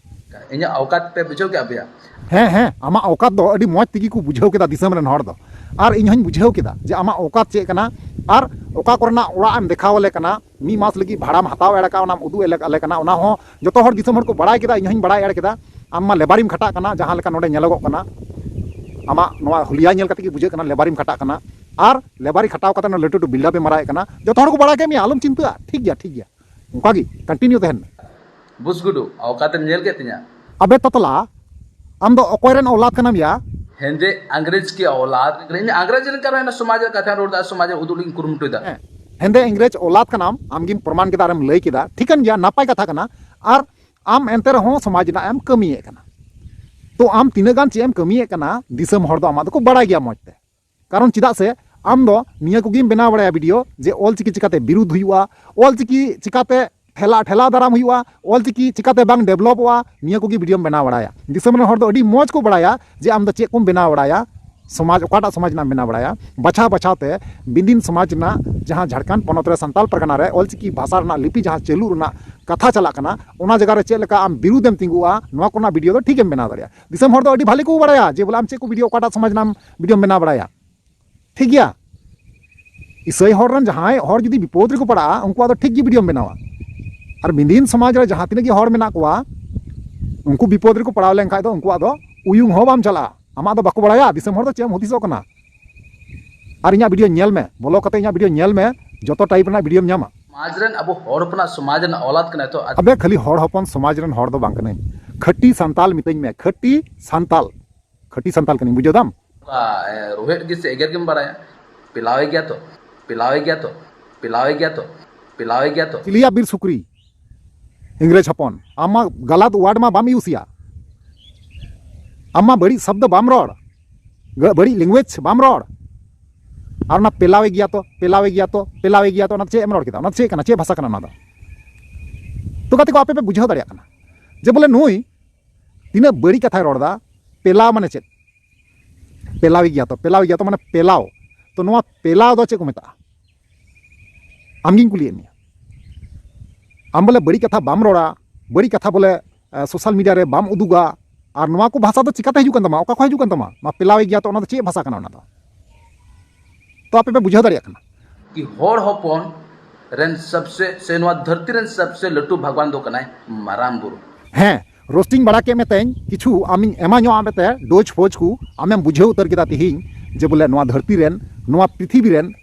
ᱤᱧᱟᱹᱜ ᱚᱣᱠᱟᱛ ᱯᱮ ᱵᱩᱡᱷᱟᱹᱣ ᱠᱮᱫᱟ ᱯᱮᱭᱟ? ᱦᱮᱸ, ᱦᱮᱸ, ᱟᱢᱟᱜ ᱚᱣᱠᱟᱛ ᱫᱚ ᱟᱹᱰᱤ ᱢᱚᱡᱽ ᱛᱮᱜᱮ ᱠᱚ ᱵᱩᱡᱷᱟᱹᱣ ᱠᱮᱫᱟ ᱫᱤᱥᱚᱢ ᱨᱮᱱ ᱦᱚᱲ ᱫᱚ᱾ ᱟᱨ ᱤᱧ ᱦᱚᱧ ᱵᱩᱡᱷᱟᱹᱣ ᱠᱮᱫᱟ ᱡᱮ ᱟᱢᱟᱜ ᱚᱣᱠᱟᱛ ᱪᱮᱫ ᱠᱟᱱᱟ, ᱟᱨ ᱚᱠᱟ ᱠᱚᱨᱮᱱᱟᱜ ᱚᱲᱟᱜ ᱮᱢ ᱫᱮᱠᱷᱟᱣ ᱟᱞᱮ ᱠᱟᱱᱟ, ᱢᱤᱫ ᱢᱟᱥ ᱞᱟᱹᱜᱤᱫ ᱵᱷᱟᱲᱟᱢ ᱦᱟᱛᱟᱣ ᱮᱲ ᱠᱟᱜᱼᱟ, ᱚᱱᱟᱢ ᱩᱫᱩᱜ ᱮᱞᱮ-, ᱟᱞᱮ ᱠᱟᱱᱟ, ᱚᱱᱟ ᱦᱚᱸ ᱡᱚᱛᱚ ᱦᱚᱲ ᱫᱤᱥᱚᱢ ᱦᱚᱲ ᱠᱚ ᱵᱟᱲᱟᱭ ᱠᱮᱫᱟ, ᱤᱧ ᱦᱚᱧ ᱵᱟᱲᱟᱭ ᱮᱲ ᱠᱮᱫᱟ᱾ ᱟᱢ ᱢᱟ ᱞᱮᱵᱟᱨᱤᱢ ᱠᱷᱟᱴᱟᱜ ᱠᱟᱱᱟ, ᱡᱟᱦᱟᱸ ᱞᱮᱠᱟ ᱱᱚᱰᱮ ᱧᱮᱞᱚᱜᱚᱜ ᱠᱟᱱᱟ, ᱟᱢᱟᱜ ᱱᱚᱣᱟ ᱦᱩᱞᱤᱭᱟ ᱧᱮᱞ ᱠᱟᱛᱮ ᱜᱮ ᱵᱩᱡᱷᱟᱹᱜ ᱠᱟᱱᱟ ᱞᱮᱵᱟᱨᱤᱢ ᱠᱷᱟᱴᱟᱜ ᱠᱟᱱᱟ᱾ ᱟᱨ ᱞᱮᱵᱟᱨᱤ ᱠᱷᱟᱴᱟᱣ ᱠᱟᱛᱮ ᱚᱱᱟ ᱞᱟᱹᱴᱩ ᱞᱟᱹᱴᱩ ᱵᱤᱞᱰᱟᱯ ᱮ ᱢᱟᱨᱟᱣᱮᱫ ᱠᱟᱱᱟ, ᱡᱚᱛᱚ ᱦᱚᱲ ᱠᱚ ᱵᱟᱲᱟᱭ ᱠᱮᱫ ᱢᱮᱭᱟ, ᱟᱞᱚᱢ ᱪᱤᱱᱛᱟᱹᱜᱼᱟ, ᱴᱷᱤᱠ ᱜᱮᱭᱟ, ᱴᱷᱤᱠ ᱜᱮᱭᱟ, ᱚᱱᱠᱟ ᱜᱮ ᱠᱚᱱᱴᱤᱱᱤᱭᱩ ᱛᱟᱦᱮᱱ ᱢᱮ᱾ ᱵᱩᱥ ᱜᱩᱰᱩ, ᱚᱣᱠᱟᱛᱮᱢ ᱧᱮᱞ ᱠᱮᱫ ᱛᱤᱧᱟ? ᱟᱵᱮ ᱛᱚᱛᱞᱟ, ᱟᱢ ᱫᱚ ᱚᱠᱚᱭ ᱨᱮᱱ ᱚᱣᱞᱟᱫ ᱠᱟᱱᱟᱢ ᱭᱟ? ᱦᱮᱸᱫᱮ ᱟᱝᱨᱮᱡᱽ ᱠᱤ ᱚᱣᱞᱟᱫ? ᱤᱧ ᱟᱝᱨᱮᱡᱽ ᱨᱮᱱ ᱠᱟᱱ ᱨᱮᱦᱚᱸ ᱥᱚᱢᱟᱡᱽ ᱨᱮ ᱠᱟᱛᱷᱟᱧ ᱨᱚᱲ ᱮᱫᱟ, ᱥᱚᱢᱟᱡᱽ ᱨᱮ ᱩᱫᱩᱜ ᱞᱟᱹᱜᱤᱫ ᱤᱧ ᱠᱩᱨᱩᱢᱩᱴᱩᱭᱮᱫᱟ᱾ ᱦᱮᱸ, ᱦᱮᱸᱫᱮ ᱤᱝᱨᱮᱡᱽ ᱚᱣᱞᱟᱫ ᱠᱟᱱᱟᱢ, ᱟᱢ ᱜᱮᱢ ᱯᱨᱚᱢᱟᱱ ᱠᱮᱫᱟ ᱟᱨᱮᱢ ᱞᱟᱹᱭ ᱠᱮᱫᱟ, ᱴᱷᱤᱠᱟᱹᱱ ᱜᱮᱭᱟ, ᱱᱟᱯᱟᱭ ᱠᱟᱛᱷᱟ ᱠᱟᱱᱟ᱾ ᱟᱨ ᱟᱢ ᱮᱱᱛᱮ ᱨᱮᱦᱚᱸ ᱥᱚᱢᱟᱡᱽ ᱨᱮᱱᱟᱜ ᱮᱢ ᱠᱟᱹᱢᱤᱭᱮᱫ ᱠᱟᱱᱟ᱾ ᱛᱚ ᱟᱢ ᱛᱤᱱᱟᱹᱜ ᱜᱟᱱ ᱪᱮᱫ ᱮᱢ ᱠᱟᱹᱢᱤᱭᱮᱫ ᱠᱟᱱᱟ, ᱫᱤᱥᱚᱢ ᱦᱚᱲ ᱫᱚ ᱟᱢᱟᱜ ᱫᱚᱠᱚ ᱵᱟᱲᱟᱭ ᱜᱮᱭᱟ ᱢᱚᱡᱽ ᱛᱮ᱾ ᱠᱟᱨᱚᱱ ᱪᱮᱫᱟᱜ ᱥᱮ ᱟᱢ ᱫᱚ ᱱᱤᱭᱟᱹ ᱠᱚᱜᱮᱢ ᱵᱮᱱᱟᱣ ᱵᱟᱲᱟᱭᱟ ᱵᱷᱤᱰᱤᱭᱳ, ᱡᱮ ᱚᱞ ᱪᱤᱠᱤ ᱪᱤᱠᱟᱛᱮ ᱵᱤᱨᱩᱫᱷ ᱦᱩᱭᱩᱜᱼᱟ, ᱚᱞ ᱪᱤᱠᱤ ᱪᱤᱠᱟᱛᱮ ᱴᱷᱮᱞᱟ, ᱴᱷᱮᱞᱟᱣ ᱫᱟᱨᱟᱢ ᱦᱩᱭᱩᱜᱼᱟ, ᱚᱞ ᱪᱤᱠᱤ ᱪᱤᱠᱟᱛᱮ ᱵᱟᱝ ᱰᱮᱵᱷᱞᱚᱯᱚᱜᱼᱟ, ᱱᱤᱭᱟᱹ ᱠᱚᱜᱮ ᱵᱷᱤᱰᱤᱭᱳᱢ ᱵᱮᱱᱟᱣ ᱵᱟᱲᱟᱭᱟ᱾ ᱫᱤᱥᱚᱢ ᱨᱮᱱ ᱦᱚᱲ ᱫᱚ ᱟᱹᱰᱤ ᱢᱚᱡᱽ ᱠᱚ ᱵᱟᱲᱟᱭᱟ ᱡᱮ ᱟᱢ ᱫᱚ ᱪᱮᱫ ᱠᱚᱢ ᱵᱮᱱᱟᱣ ᱵᱟᱲᱟᱭᱟ, ᱥᱚᱢᱟᱡᱽ, ᱚᱠᱟᱴᱟᱜ ᱥᱚᱢᱟᱡᱽ ᱨᱮᱱᱟᱜ ᱮᱢ ᱵᱮᱱᱟᱣ ᱵᱟᱲᱟᱭᱟ᱾ ᱵᱟᱪᱷᱟᱣ ᱵᱟᱪᱷᱟᱣ ᱛᱮ ᱵᱤᱸᱫᱤᱱ ᱥᱚᱢᱟᱡᱽ ᱨᱮᱱᱟᱜ, ᱡᱟᱦᱟᱸ ᱡᱷᱟᱲᱠᱷᱚᱸᱰ ᱯᱚᱱᱚᱛ ᱨᱮ ᱥᱟᱱᱛᱟᱞ ᱯᱟᱨᱜᱟᱱᱟ ᱨᱮ ᱚᱞ ᱪᱤᱠᱤ ᱵᱷᱟᱥᱟ ᱨᱮᱱᱟᱜ ᱞᱤᱯᱤ ᱡᱟᱦᱟᱸ ᱪᱟᱹᱞᱩ ᱨᱮᱱᱟᱜ ᱠᱟᱛᱷᱟ ᱪᱟᱞᱟᱜ ᱠᱟᱱᱟ, ᱚᱱᱟ ᱡᱟᱭᱜᱟ ᱨᱮ ᱪᱮᱫ ᱞᱮᱠᱟ ᱟᱢ ᱵᱤᱨᱩᱫᱷ ᱮᱢ ᱛᱤᱸᱜᱩᱜᱼᱟ, ᱱᱚᱣᱟ ᱠᱚᱨᱮᱱᱟᱜ ᱵᱷᱤᱰᱤᱭᱳ ᱫᱚ ᱴᱷᱤᱠ ᱮᱢ ᱵᱮᱱᱟᱣ ᱫᱟᱲᱮᱭᱟᱜᱼᱟ᱾ ᱫᱤᱥᱚᱢ ᱦᱚᱲ ᱫᱚ ᱟᱹᱰᱤ ᱵᱷᱟᱞᱮ ᱠᱚ ᱵᱟᱲᱟᱭᱟ ᱡᱮ ᱵᱚᱞᱮ ᱟᱢ ᱪᱮᱫ ᱠᱚ ᱵᱷᱤᱰᱤᱭᱳ, ᱚᱠᱟᱴᱟᱜ ᱥᱚᱢᱟᱡᱽ ᱨᱮᱱᱟᱜ ᱵᱷᱤᱰᱤᱭᱳᱢ ᱵᱮᱱᱟᱣ ᱵᱟᱲᱟᱭᱟ᱾ ᱴᱷᱤᱠ ᱜᱮᱭᱟ, ᱤᱥᱟᱹᱭ ᱦᱚᱲ ᱨᱮᱱ ᱡᱟᱦᱟᱸᱭ ᱦᱚᱲ ᱡᱩᱫᱤ ᱵᱤᱯᱚᱫ ᱨᱮᱠᱚ ᱯᱟᱲᱟᱜᱼᱟ, ᱩᱱᱠᱩᱣᱟᱜ ᱫᱚ ᱴᱷᱤᱠ ᱜᱮ ᱵᱷᱤᱰᱤᱭᱳᱢ ᱵᱮᱱᱟᱣᱟ᱾ ᱟᱨ ᱵᱤᱸᱫᱤᱱ ᱥᱚᱢᱟᱡᱽ ᱨᱮ ᱡᱟᱦᱟᱸ ᱛᱤᱱᱟᱹᱜ ᱜᱮ ᱦᱚᱲ ᱢᱮᱱᱟᱜ ᱠᱚᱣᱟ, ᱩᱱᱠᱩ ᱵᱤᱯᱚᱫ ᱨᱮᱠᱚ ᱯᱟᱲᱟᱣ ᱞᱮᱱᱠᱷᱟᱡ ᱫᱚ ᱩᱱᱠᱩᱣᱟᱜ ᱫᱚ ᱩᱭᱩᱝ ᱦᱚᱸ ᱵᱟᱢ ᱪᱟᱞᱟᱜᱼᱟ᱾ ᱟᱢᱟᱜ ᱫᱚ ᱵᱟᱠᱚ ᱵᱟᱲᱟᱭᱟ, ᱫᱤᱥᱚᱢ ᱦᱚᱲ ᱫᱚ ᱪᱮᱫ ᱮᱢ ᱦᱩᱫᱤᱥᱚᱜ ᱠᱟᱱᱟ? ᱟᱨ ᱤᱧᱟᱹᱜ ᱵᱷᱤᱰᱤᱭᱳ ᱧᱮᱞ ᱢᱮ, ᱵᱚᱞᱚ ᱠᱟᱛᱮ ᱤᱧᱟᱹᱜ ᱵᱷᱤᱰᱤᱭᱳ ᱧᱮᱞ ᱢᱮ, ᱡᱚᱛᱚ ᱴᱟᱭᱤᱯ ᱨᱮᱱᱟᱜ ᱵᱷᱤᱰᱤᱭᱳᱢ ᱧᱟᱢᱟ᱾ ᱥᱚᱢᱟᱡᱽ ᱨᱮᱱ, ᱟᱵᱚ ᱦᱚᱲ ᱦᱚᱯᱚᱱᱟᱜ ᱥᱚᱢᱟᱡᱽ ᱨᱮᱱᱟᱜ ᱚᱞᱟᱫ ᱠᱟᱱᱟᱭ ᱛᱚ᱾ ᱟᱨ ᱟᱵᱮ ᱠᱷᱟᱹᱞᱤ ᱦᱚᱲ ᱦᱚᱯᱚᱱ ᱥᱚᱢᱟᱡᱽ ᱨᱮᱱ ᱦᱚᱲ ᱫᱚ ᱵᱟᱝ ᱠᱟᱹᱱᱟᱹᱧ, ᱠᱷᱟᱹᱴᱤ ᱥᱟᱱᱛᱟᱞ ᱢᱤᱛᱟᱹᱧ ᱢᱮ, ᱠᱷᱟᱹᱴᱤ ᱥᱟᱱᱛᱟᱞ, ᱠᱷᱟᱹᱴᱤ ᱥᱟᱱᱛᱟᱞ ᱠᱟᱹᱱᱟᱹᱧ, ᱵᱩᱡᱷᱟᱹᱣ ᱫᱟᱢ? ᱚᱱᱠᱟ, ᱮ, ᱨᱳᱦᱮᱫ ᱜᱮ ᱥᱮ ᱮᱜᱮᱨ ᱜᱮᱢ ᱵᱟᱲᱟᱭᱟ? ᱯᱮᱞᱟᱣᱮ ᱜᱮᱭᱟ ᱛᱚ, ᱯᱮᱞᱟᱣᱮ ᱜᱮᱭᱟ ᱛᱚ, ᱯᱮᱞᱟᱣᱮ ᱜᱮᱭᱟ ᱛᱚ, ᱯᱮᱞᱟᱣᱮ ᱜᱮᱭᱟ ᱛᱚ᱾ ᱪᱤᱞᱤᱭᱟ ᱵᱤᱨ ᱥᱩᱠᱨᱤ? ᱤᱝᱨᱮᱡᱽ ᱦᱚᱯᱚᱱ, ᱟᱢ ᱢᱟ ᱜᱟᱞᱟᱛ ᱣᱟᱨᱰ ᱢᱟ ᱵᱟᱢ ᱤᱭᱩᱥᱤᱭᱟ, ᱟᱢ ᱢᱟ ᱵᱟᱹᱲᱤᱡ ᱥᱚᱵᱫᱚ ᱵᱟᱢ ᱨᱚᱲ, ᱜᱟ-, ᱵᱟᱹᱲᱤᱡ ᱞᱮᱝᱜᱩᱭᱮᱡᱽ ᱵᱟᱢ ᱨᱚᱲ᱾ ᱟᱨ ᱚᱱᱟ ᱯᱮᱞᱟᱣᱮ ᱜᱮᱭᱟ ᱛᱚ, ᱯᱮᱞᱟᱣᱮ ᱜᱮᱭᱟ ᱛᱚ, ᱯᱮᱞᱟᱣᱮ ᱜᱮᱭᱟ ᱛᱚ, ᱚᱱᱟ ᱪᱮᱫ ᱮᱢ ᱨᱚᱲ ᱠᱮᱫᱟ? ᱚᱱᱟ ᱪᱮᱫ ᱠᱟᱱᱟ? ᱪᱮᱫ ᱵᱷᱟᱥᱟ ᱠᱟᱱᱟ ᱚᱱᱟ ᱫᱚ? ᱛᱚ ᱜᱟᱛᱮ ᱠᱚ, ᱟᱯᱮ ᱯᱮ ᱵᱩᱡᱷᱟᱹᱣ ᱫᱟᱲᱮᱭᱟᱜ ᱠᱟᱱᱟ ᱡᱮ ᱵᱚᱞᱮ ᱱᱩᱭ ᱛᱤᱱᱟᱹᱜ ᱵᱟᱹᱲᱤᱡ ᱠᱟᱛᱷᱟᱭ ᱨᱚᱲ ᱮᱫᱟ᱾ ᱯᱮᱞᱟᱣ ᱢᱟᱱᱮ ᱪᱮᱫ? ᱯᱮᱞᱟᱣᱤ ᱜᱮᱭᱟ ᱛᱚ, ᱯᱮᱞᱟᱣᱤ ᱜᱮᱭᱟ ᱛᱚ ᱢᱟᱱᱮ ᱯᱮᱞᱟᱣ᱾ ᱛᱚ ᱱᱚᱣᱟ ᱯᱮᱞᱟᱣ ᱫᱚ ᱪᱮᱫ ᱠᱚ ᱢᱮᱛᱟᱜᱼᱟ? ᱟᱢᱜᱤᱧ ᱠᱩᱞᱤᱭᱮᱫ ᱢᱮᱭᱟ᱾ ᱟᱢ ᱵᱚᱞᱮ ᱵᱟᱹᱲᱤᱡ ᱠᱟᱛᱷᱟ ᱵᱟᱢ ᱨᱚᱲᱟ, ᱵᱟᱹᱲᱤᱡ ᱠᱟᱛᱷᱟ ᱵᱚᱞᱮ ᱥᱳᱥᱟᱞ ᱢᱤᱰᱤᱭᱟ ᱨᱮ ᱵᱟᱢ ᱩᱫᱩᱜᱟ, ᱟᱨ ᱱᱚᱣᱟ ᱠᱚ ᱵᱷᱟᱥᱟ ᱫᱚ ᱪᱤᱠᱟᱛᱮ ᱦᱤᱡᱩᱜ ᱠᱟᱱ ᱛᱟᱢᱟ? ᱚᱠᱟ ᱠᱷᱚᱱ ᱦᱤᱡᱩᱜ ᱠᱟᱱ ᱛᱟᱢᱟ? ᱱᱚᱣᱟ ᱯᱮᱞᱟᱣᱤ ᱜᱮᱭᱟ ᱛᱚ, ᱚᱱᱟ ᱫᱚ ᱪᱮᱫ ᱵᱷᱟᱥᱟ ᱠᱟᱱᱟ ᱚᱱᱟ ᱫᱚ? ᱛᱚ ᱟᱯᱮ ᱯᱮ ᱵᱩᱡᱷᱟᱹᱣ ᱫᱟᱲᱮᱭᱟᱜ ᱠᱟᱱᱟ᱾ ᱠᱤ ᱦᱚᱲ ᱦᱚᱯᱚᱱ ᱨᱮᱱ ᱥᱚᱵᱥᱮ ᱥᱮ ᱱᱚᱣᱟ ᱫᱷᱟᱹᱨᱛᱤ ᱨᱮᱱ ᱥᱚᱵᱥᱮ ᱞᱟᱹᱴᱩ ᱵᱷᱟᱜᱽᱣᱟᱱ ᱫᱚ ᱠᱟᱱᱟᱭ ᱢᱟᱨᱟᱝ ᱵᱩᱨᱩ᱾ ᱦᱮᱸ, ᱨᱳᱥᱴᱤᱝ ᱵᱟᱲᱟ ᱠᱮᱫ ᱢᱮᱛᱮᱧ, ᱠᱤᱪᱷᱩ ᱟᱢᱤᱧ ᱮᱢᱟ ᱧᱚᱜ ᱟᱢ ᱛᱮ ᱰᱳᱡᱽ ᱯᱷᱳᱡᱽ ᱠᱚ, ᱟᱢᱮᱢ ᱵᱩᱡᱷᱟᱹᱣ ᱩᱛᱟᱹᱨ ᱠᱮᱫᱟ ᱛᱤᱦᱤᱧ ᱡᱮ ᱵᱚᱞᱮ ᱱᱚᱣᱟ ᱫᱷᱟᱹᱨᱛᱤ ᱨᱮᱱ, ᱱᱚᱣᱟ ᱯᱨᱤᱛᱷᱤᱵᱤ ᱨᱮᱱ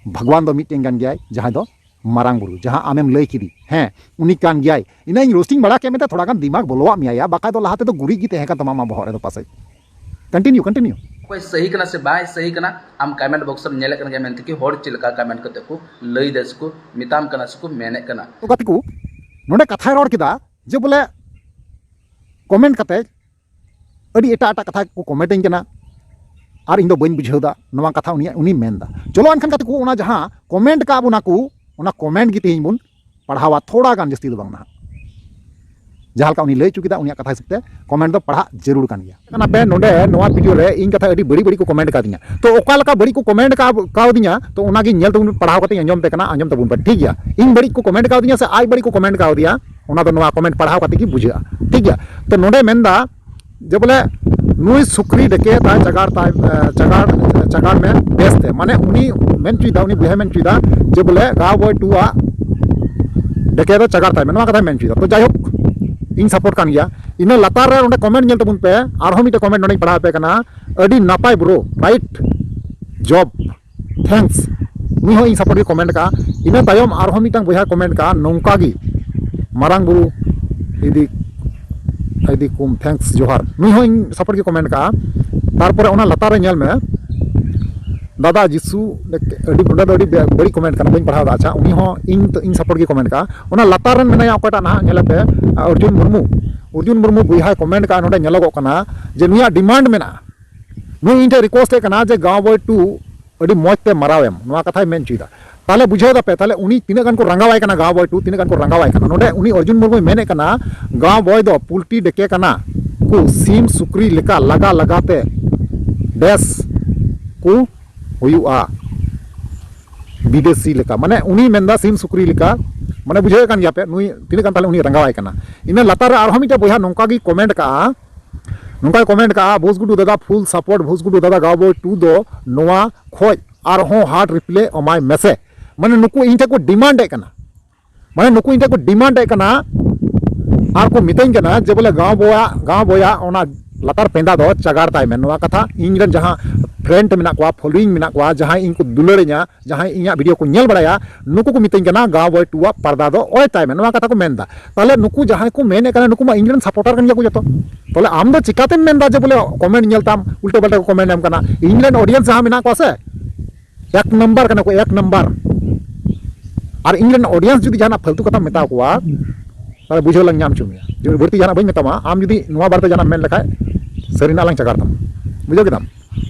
ᱵᱷᱟᱜᱽᱣᱟᱱ ᱫᱚ ᱢᱤᱫᱴᱮᱱ ᱠᱟᱱ ᱜᱮᱭᱟᱭ, ᱡᱟᱦᱟᱸᱭ ᱫᱚ ᱢᱟᱨᱟᱝ ᱵᱩᱨᱩ, ᱡᱟᱦᱟᱸ ᱟᱢᱮᱢ ᱞᱟᱹᱭ ᱠᱮᱫᱮ᱾ ᱦᱮᱸ, ᱩᱱᱤ ᱠᱟᱱ ᱜᱮᱭᱟᱭ᱾ ᱤᱱᱟᱹ ᱤᱧ ᱨᱳᱥᱴᱤᱝ ᱵᱟᱲᱟ ᱠᱮᱫ ᱢᱮᱛᱮ ᱛᱷᱚᱲᱟ ᱜᱟᱱ ᱫᱤᱢᱟᱜᱽ ᱵᱚᱞᱚᱣᱟᱜ ᱢᱮᱭᱟ ᱭᱟ, ᱵᱟᱠᱷᱟᱡ ᱫᱚ ᱞᱟᱦᱟ ᱛᱮᱫᱚ ᱜᱩᱨᱤᱡ ᱜᱮ ᱛᱟᱦᱮᱸ ᱠᱟᱱ ᱛᱟᱢᱟ ᱟᱢᱟᱜ ᱵᱚᱦᱚᱜ ᱨᱮᱫᱚ ᱯᱟᱥᱮᱡ᱾ Continue, continue. ᱚᱠᱚᱭ ᱥᱟᱹᱦᱤ ᱠᱟᱱᱟ ᱥᱮ ᱵᱟᱭ ᱥᱟᱹᱦᱤ ᱠᱟᱱᱟ, ᱟᱢ ᱠᱚᱢᱮᱱᱴ ᱵᱚᱠᱥ ᱨᱮᱢ ᱧᱮᱞᱮᱫ ᱠᱟᱱ ᱜᱮᱭᱟ ᱢᱮᱱᱛᱮ ᱠᱤ ᱦᱚᱲ ᱪᱮᱫ ᱞᱮᱠᱟ ᱠᱚᱢᱮᱱᱴ ᱠᱟᱛᱮ ᱠᱚ ᱞᱟᱹᱭ ᱫᱟ ᱥᱮᱠᱚ ᱢᱮᱛᱟᱢ ᱠᱟᱱᱟ ᱥᱮᱠᱚ ᱢᱮᱱᱮᱫ ᱠᱟᱱᱟ᱾ ᱛᱚ ᱜᱟᱛᱮ ᱠᱚ, ᱱᱚᱰᱮ ᱠᱟᱛᱷᱟᱭ ᱨᱚᱲ ᱠᱮᱫᱟ ᱡᱮ ᱵᱚᱞᱮ ᱠᱚᱢᱮᱱᱴ ᱠᱟᱛᱮ ᱟᱹᱰᱤ ᱮᱴᱟᱜ ᱮᱴᱟᱜ ᱠᱟᱛᱷᱟ ᱠᱚ ᱠᱚᱢᱮᱱᱴ ᱟᱹᱧ ᱠᱟᱱᱟ, ᱟᱨ ᱤᱧ ᱫᱚ ᱵᱟᱹᱧ ᱵᱩᱡᱷᱟᱹᱣ ᱫᱟ ᱱᱚᱣᱟ ᱠᱟᱛᱷᱟ ᱩᱱᱤᱭᱟᱜ, ᱩᱱᱤ ᱢᱮᱱ ᱫᱟ᱾ ᱪᱚᱞᱚ ᱮᱱᱠᱷᱟᱱ ᱜᱟᱛᱮ ᱠᱚ, ᱚᱱᱟ ᱡᱟᱦᱟᱸ ᱠᱚᱢᱮᱱᱴ ᱠᱟᱜ ᱵᱚᱱᱟ ᱠᱚ, ᱚᱱᱟ ᱠᱚᱢᱮᱱᱴ ᱜᱮ ᱛᱮᱦᱮᱧ ᱵᱚᱱ ᱯᱟᱲᱦᱟᱣᱟ, ᱛᱷᱚᱲᱟ ᱜᱟᱱ, ᱡᱟᱹᱥᱛᱤ ᱫᱚ ᱵᱟᱝ ᱱᱟᱦᱟᱜ᱾ ᱡᱟᱦᱟᱸ ᱞᱮᱠᱟ ᱩᱱᱤ ᱞᱟᱹᱭ ᱦᱚᱪᱚ ᱠᱮᱫᱟ, ᱩᱱᱤᱭᱟᱜ ᱠᱟᱛᱷᱟ ᱦᱤᱥᱟᱹᱵ ᱛᱮ ᱠᱚᱢᱮᱱᱴ ᱫᱚ ᱯᱟᱲᱦᱟᱜ ᱡᱟᱹᱨᱩᱲ ᱠᱟᱱ ᱜᱮᱭᱟ᱾ ᱠᱟᱱᱟ ᱯᱮ ᱱᱚᱰᱮ ᱱᱚᱣᱟ ᱵᱷᱤᱰᱤᱭᱳ ᱨᱮ ᱤᱧ ᱠᱟᱛᱷᱟ ᱟᱹᱰᱤ ᱵᱟᱹᱲᱤᱡ ᱵᱟᱹᱲᱤᱡ ᱠᱚ ᱠᱚᱢᱮᱱᱴ ᱠᱟᱣᱫᱤᱧᱟ᱾ ᱛᱚ ᱚᱠᱟ ᱞᱮᱠᱟ ᱵᱟᱹᱲᱤᱡ ᱠᱚ ᱠᱚᱢᱮᱱᱴ ᱠᱟᱣ-, ᱠᱟᱣᱫᱤᱧᱟ, ᱛᱚ ᱚᱱᱟᱜᱮ ᱧᱮᱞ ᱛᱟᱵᱚᱱ ᱯᱮ, ᱯᱟᱲᱦᱟᱣ ᱠᱟᱛᱮ ᱟᱸᱡᱚᱢ ᱯᱮ ᱠᱟᱱᱟ, ᱟᱸᱡᱚᱢ ᱛᱟᱵᱚᱱ ᱯᱮ, ᱴᱷᱤᱠ ᱜᱮᱭᱟ? ᱤᱧ ᱵᱟᱹᱲᱤᱡ ᱠᱚ ᱠᱚᱢᱮᱱᱴ ᱠᱟᱣᱫᱤᱧᱟ ᱥᱮ ᱟᱡ ᱵᱟᱹᱲᱤᱡ ᱠᱚ ᱠᱚᱢᱮᱱᱴ ᱠᱟᱣᱫᱤᱭᱟ, ᱚᱱᱟ ᱫᱚ ᱱᱚᱣᱟ ᱠᱚᱢᱮᱱᱴ ᱯᱟᱲᱦᱟᱣ ᱠᱟᱛᱮ ᱜᱮ ᱵᱩᱡᱷᱟᱹᱜᱼᱟ, ᱴᱷᱤᱠ ᱜᱮᱭᱟ? ᱛᱚ ᱱᱚᱰᱮ ᱢᱮᱱᱫᱟ ᱡᱮ ᱵᱚᱞᱮ ᱱᱩᱭ ᱥᱩᱠᱨᱤ ᱰᱮᱠᱮᱛᱟᱭ ᱪᱟᱜᱟᱲ ᱛᱟᱭ, ᱮ, ᱪᱟᱜᱟᱲ, ᱪᱟᱜᱟᱲ ᱢᱮ ᱵᱮᱥᱛᱮ, ᱢᱟᱱᱮ ᱩᱱᱤ ᱢᱮᱱ ᱦᱚᱪᱚᱭᱮᱫᱟ, ᱩᱱᱤ ᱵᱚᱭᱦᱟ ᱢᱮᱱ ᱦᱚᱪᱚᱭᱮᱫᱟ ᱡᱮ ᱵᱚᱞᱮ ᱜᱟᱣ ᱵᱚᱭ ᱴᱩ ᱟᱜ ᱰᱮᱠᱮ ᱫᱚ ᱪᱟᱜᱟᱲ ᱛᱟᱭ ᱢᱮ, ᱱᱚᱣᱟ ᱠᱟᱛᱷᱟᱭ ᱢᱮᱱ ᱦᱚᱪᱚᱭᱮᱫᱟ᱾ ᱛᱚ ᱡᱟᱭᱦᱳᱠ, ᱤᱧ ᱥᱟᱯᱳᱨᱴ ᱠᱟᱱ ᱜᱮᱭᱟ᱾ ᱤᱱᱟᱹ ᱞᱟᱛᱟᱨ ᱨᱮ ᱚᱸᱰᱮ ᱠᱚᱢᱮᱱᱴ ᱧᱮᱞ ᱛᱟᱵᱚᱱ ᱯᱮ, ᱟᱨᱦᱚᱸ ᱢᱤᱫᱴᱮᱱ ᱠᱚᱢᱮᱱᱴ ᱱᱚᱰᱮᱧ ᱯᱟᱲᱦᱟᱣ ᱟᱯᱮ ᱠᱟᱱᱟ, ᱟᱹᱰᱤ ᱱᱟᱯᱟᱭ ᱵᱨᱳ, ᱨᱟᱭᱤᱴ ᱡᱚᱵ, ᱛᱷᱮᱝᱠᱥ᱾ ᱩᱱᱤ ᱦᱚᱸ ᱤᱧ ᱥᱟᱯᱳᱨᱴ ᱜᱮ ᱠᱚᱢᱮᱱᱴ ᱠᱟᱜᱼᱟ᱾ ᱤᱱᱟᱹ ᱛᱟᱭᱚᱢ ᱟᱨᱦᱚᱸ ᱢᱤᱫᱴᱟᱝ ᱵᱚᱭᱦᱟ ᱠᱚᱢᱮᱱᱴ ᱠᱟᱜᱼᱟ ᱱᱚᱝᱠᱟ ᱜᱮ, ᱢᱟᱨᱟᱝ ᱵᱩᱨᱩ ᱤᱫᱤ ᱤᱫᱤ ᱠᱚᱢ, ᱛᱷᱮᱝᱠᱥ, ᱡᱚᱦᱟᱨ᱾ ᱱᱩᱭ ᱦᱚᱸ ᱤᱧ ᱥᱟᱯᱳᱨᱴ ᱜᱮ ᱠᱚᱢᱮᱱᱴ ᱠᱟᱜᱼᱟ᱾ ᱛᱟᱨᱯᱚᱨᱮ ᱚᱱᱟ ᱞᱟᱛᱟᱨ ᱨᱮ ᱧᱮᱞ ᱢᱮ, ᱫᱟᱫᱟ ᱡᱤᱥᱩ, ᱟᱹᱰᱤ, ᱚᱸᱰᱮ ᱫᱚ ᱟᱹᱰᱤ ᱵᱮ-, ᱵᱟᱹᱲᱤᱡ ᱠᱚᱢᱮᱱᱴ ᱠᱟᱱᱟ, ᱵᱟᱹᱧ ᱯᱟᱲᱦᱟᱣ ᱫᱟ᱾ ᱟᱪᱪᱷᱟ, ᱩᱱᱤ ᱦᱚᱸ ᱤᱧ ᱛᱚ, ᱤᱧ ᱥᱟᱯᱳᱨᱴ ᱜᱮ ᱠᱚᱢᱮᱱᱴ ᱠᱟᱜᱼᱟ᱾ ᱚᱱᱟ ᱞᱟᱛᱟᱨ ᱨᱮᱱ ᱢᱮᱱᱟᱭᱟ ᱚᱠᱚᱭᱴᱟᱜ ᱱᱟᱦᱟᱜ, ᱧᱮᱞᱮ ᱯᱮ, ᱚᱨᱡᱩᱱ ᱢᱩᱨᱢᱩ᱾ ᱚᱨᱡᱩᱱ ᱢᱩᱨᱢᱩ ᱵᱚᱭᱦᱟᱭ ᱠᱚᱢᱮᱱᱴ ᱠᱟᱜᱼᱟ, ᱱᱚᱰᱮ ᱧᱮᱞᱚᱜᱚᱜ ᱠᱟᱱᱟ ᱡᱮ ᱱᱩᱭᱟᱜ ᱰᱤᱢᱟᱱᱰ ᱢᱮᱱᱟᱜᱼᱟ, ᱱᱩᱭ ᱤᱧ ᱴᱷᱮᱱ ᱨᱤᱠᱩᱭᱮᱥᱴ ᱮᱫ ᱠᱟᱱᱟ ᱡᱮ ᱜᱟᱣ ᱵᱚᱭ ᱴᱩ ᱟᱹᱰᱤ ᱢᱚᱡᱽ ᱛᱮ ᱢᱟᱨᱟᱣ ᱮᱢ, ᱱᱚᱣᱟ ᱠᱟᱛᱷᱟᱭ ᱢᱮᱱ ᱦᱚᱪᱚᱭᱮᱫᱟ᱾ ᱛᱟᱦᱞᱮ ᱵᱩᱡᱷᱟᱹᱣ ᱫᱟᱯᱮ, ᱛᱟᱦᱞᱮ ᱩᱱᱤ ᱛᱤᱱᱟᱹᱜ ᱜᱟᱱ ᱠᱚ ᱨᱟᱸᱜᱟᱣᱟᱭ ᱠᱟᱱᱟ, ᱜᱟᱶ ᱵᱚᱭ ᱴᱩ ᱛᱤᱱᱟᱹᱜ ᱜᱟᱱ ᱠᱚ ᱨᱟᱸᱜᱟᱣᱟᱭ ᱠᱟᱱᱟ᱾ ᱱᱚᱰᱮ ᱩᱱᱤ ᱚᱨᱡᱩᱱ ᱢᱩᱨᱢᱩᱭ ᱢᱮᱱᱮᱫ ᱠᱟᱱᱟ, ᱜᱟᱶ ᱵᱚᱭ ᱫᱚ ᱯᱩᱞᱴᱤ ᱰᱮᱠᱮ ᱠᱟᱱᱟ ᱠᱚ, ᱥᱤᱢ ᱥᱩᱠᱨᱤ ᱞᱮᱠᱟ ᱞᱟᱜᱟ ᱞᱟᱜᱟ ᱛᱮ ᱵᱮᱥ ᱠᱚ ᱦᱩᱭᱩᱜᱼᱟ, ᱵᱤᱫᱮᱥᱤ ᱞᱮᱠᱟ᱾ ᱢᱟᱱᱮ ᱩᱱᱤ ᱢᱮᱱᱫᱟ ᱥᱤᱢ ᱥᱩᱠᱨᱤ ᱞᱮᱠᱟ, ᱢᱟᱱᱮ ᱵᱩᱡᱷᱟᱹᱣᱮᱫ ᱠᱟᱱ ᱜᱮᱭᱟ ᱯᱮ ᱱᱩᱭ ᱛᱤᱱᱟᱹᱜ ᱜᱟᱱ ᱛᱟᱦᱞᱮ ᱩᱱᱤ ᱨᱟᱸᱜᱟᱣᱟᱭ ᱠᱟᱱᱟ᱾ ᱤᱱᱟᱹ ᱞᱟᱛᱟᱨ ᱨᱮ ᱟᱨᱦᱚᱸ ᱢᱤᱫᱴᱮᱱ ᱵᱚᱭᱦᱟ ᱱᱚᱝᱠᱟ ᱜᱮ ᱠᱚᱢᱮᱱᱴ ᱠᱟᱜᱼᱟ, ᱱᱚᱝᱠᱟᱭ ᱠᱚᱢᱮᱱᱴ ᱠᱟᱜᱼᱟ, "ᱵᱷᱩᱥᱜᱩᱰᱩ ᱫᱟᱫᱟ full support, ᱵᱷᱩᱥᱜᱩᱰᱩ ᱫᱟᱫᱟ ᱜᱟᱶ ᱵᱚᱭ ᱴᱩ ᱫᱚ ᱱᱚᱣᱟ ᱠᱷᱚᱡ ᱟᱨᱦᱚᱸ hard replay ᱮᱢᱟᱭ ᱢᱮᱥᱮ᱾" ᱢᱟᱱᱮ ᱱᱩᱠᱩ ᱤᱧ ᱴᱷᱮᱱ ᱠᱚ ᱰᱤᱢᱟᱱᱰ ᱮᱫ ᱠᱟᱱᱟ, ᱢᱟᱱᱮ ᱱᱩᱠᱩ ᱤᱧ ᱴᱷᱮᱱ ᱠᱚ ᱰᱤᱢᱟᱱᱰ ᱮᱫ ᱠᱟᱱᱟ ᱟᱨ ᱠᱚ ᱢᱤᱛᱟᱹᱧ ᱠᱟᱱᱟ ᱡᱮ ᱵᱚᱞᱮ ᱜᱟᱶ ᱵᱚᱭᱟ, ᱜᱟᱶ ᱵᱚᱭᱟ ᱚᱱᱟ ᱞᱟᱛᱟᱨ ᱯᱮᱸᱫᱟ ᱫᱚ ᱪᱟᱜᱟᱲ ᱛᱟᱭ ᱢᱮ᱾ ᱱᱚᱣᱟ ᱠᱟᱛᱷᱟ ᱤᱧ ᱨᱮᱱ ᱡᱟᱦᱟᱸ friend ᱢᱮᱱᱟᱜ ᱠᱚᱣᱟ, following ᱢᱮᱱᱟᱜ ᱠᱚᱣᱟ, ᱡᱟᱦᱟᱸᱭ ᱤᱧ ᱠᱚ ᱫᱩᱞᱟᱹᱲᱤᱧᱟ, ᱡᱟᱦᱟᱸᱭ ᱤᱧᱟᱹᱜ video ᱠᱚ ᱧᱮᱞ ᱵᱟᱲᱟᱭᱟ, ᱱᱩᱠᱩ ᱠᱚ ᱢᱤᱛᱟᱹᱧ ᱠᱟᱱᱟ ᱜᱟᱶ ᱵᱚᱭ ᱴᱩ ᱟᱜ ᱯᱟᱨᱫᱟ ᱫᱚ ᱚᱭ ᱛᱟᱭ ᱢᱮ, ᱱᱚᱣᱟ ᱠᱟᱛᱷᱟ ᱠᱚ ᱢᱮᱱᱫᱟ᱾ ᱛᱟᱦᱞᱮ ᱱᱩᱠᱩ ᱡᱟᱦᱟᱸᱭ ᱠᱚ ᱢᱮᱱᱮᱫ ᱠᱟᱱᱟ, ᱱᱩᱠᱩ ᱢᱟ ᱤᱧ ᱨᱮᱱ supporter ᱠᱟᱱ ᱜᱮᱭᱟ ᱠᱚ ᱡᱚᱛᱚ᱾ ᱛᱟᱦᱞᱮ ᱟᱢ ᱫᱚ ᱪᱤᱠᱟᱛᱮᱢ ᱢᱮᱱᱫᱟ ᱡᱮ ᱵᱚᱞᱮ comment ᱧᱮᱞ ᱛᱟᱢ, ᱩᱞᱴᱟᱹ ᱯᱟᱞᱴᱟ ᱠᱚ comment ᱮᱢ ᱠᱟᱱᱟ? ᱤᱧ ᱨᱮᱱ audience ᱡᱟᱦᱟᱸ ᱢᱮᱱᱟᱜ ᱠᱚᱣᱟ ᱥᱮ, ᱮᱠ ᱱᱟᱢᱵᱟᱨ ᱠᱟᱱᱟ ᱠᱚ, ᱮᱠ ᱱᱟᱢᱵᱟᱨ᱾ ᱟᱨ ᱤᱧ ᱨᱮᱱ audience ᱡᱩᱫᱤ ᱡᱟᱦᱟᱱᱟᱜ ᱯᱷᱟᱞᱛᱩ ᱠᱟᱛᱷᱟᱢ ᱢᱮᱛᱟ ᱠᱚᱣᱟ, ᱛᱟᱦᱞᱮ ᱵᱩᱡᱷᱟᱹᱣ ᱞᱟᱝ ᱧᱟᱢ ᱦᱚᱪᱚ ᱢᱮᱭᱟ᱾ ᱡᱩᱫᱤ ᱵᱟᱹᱲᱛᱤ ᱡᱟᱦᱟᱱᱟᱜ ᱵᱟᱹᱧ ᱢᱮᱛᱟᱢᱟ, ᱟᱢ ᱡᱩᱫᱤ ᱱᱚᱣᱟ ᱵᱟᱨᱮᱛᱮ ᱡᱟᱦᱟᱱᱟᱜ ᱢᱮᱱ ᱞᱮᱠᱷᱟᱡ, ᱥᱟᱹᱨᱤᱱᱟᱜ ᱞᱟᱝ ᱪᱟᱜᱟᱲ ᱛᱟᱢᱟ᱾ ᱵᱩᱡᱷᱟᱹᱣ ᱠᱮᱫᱟᱢ?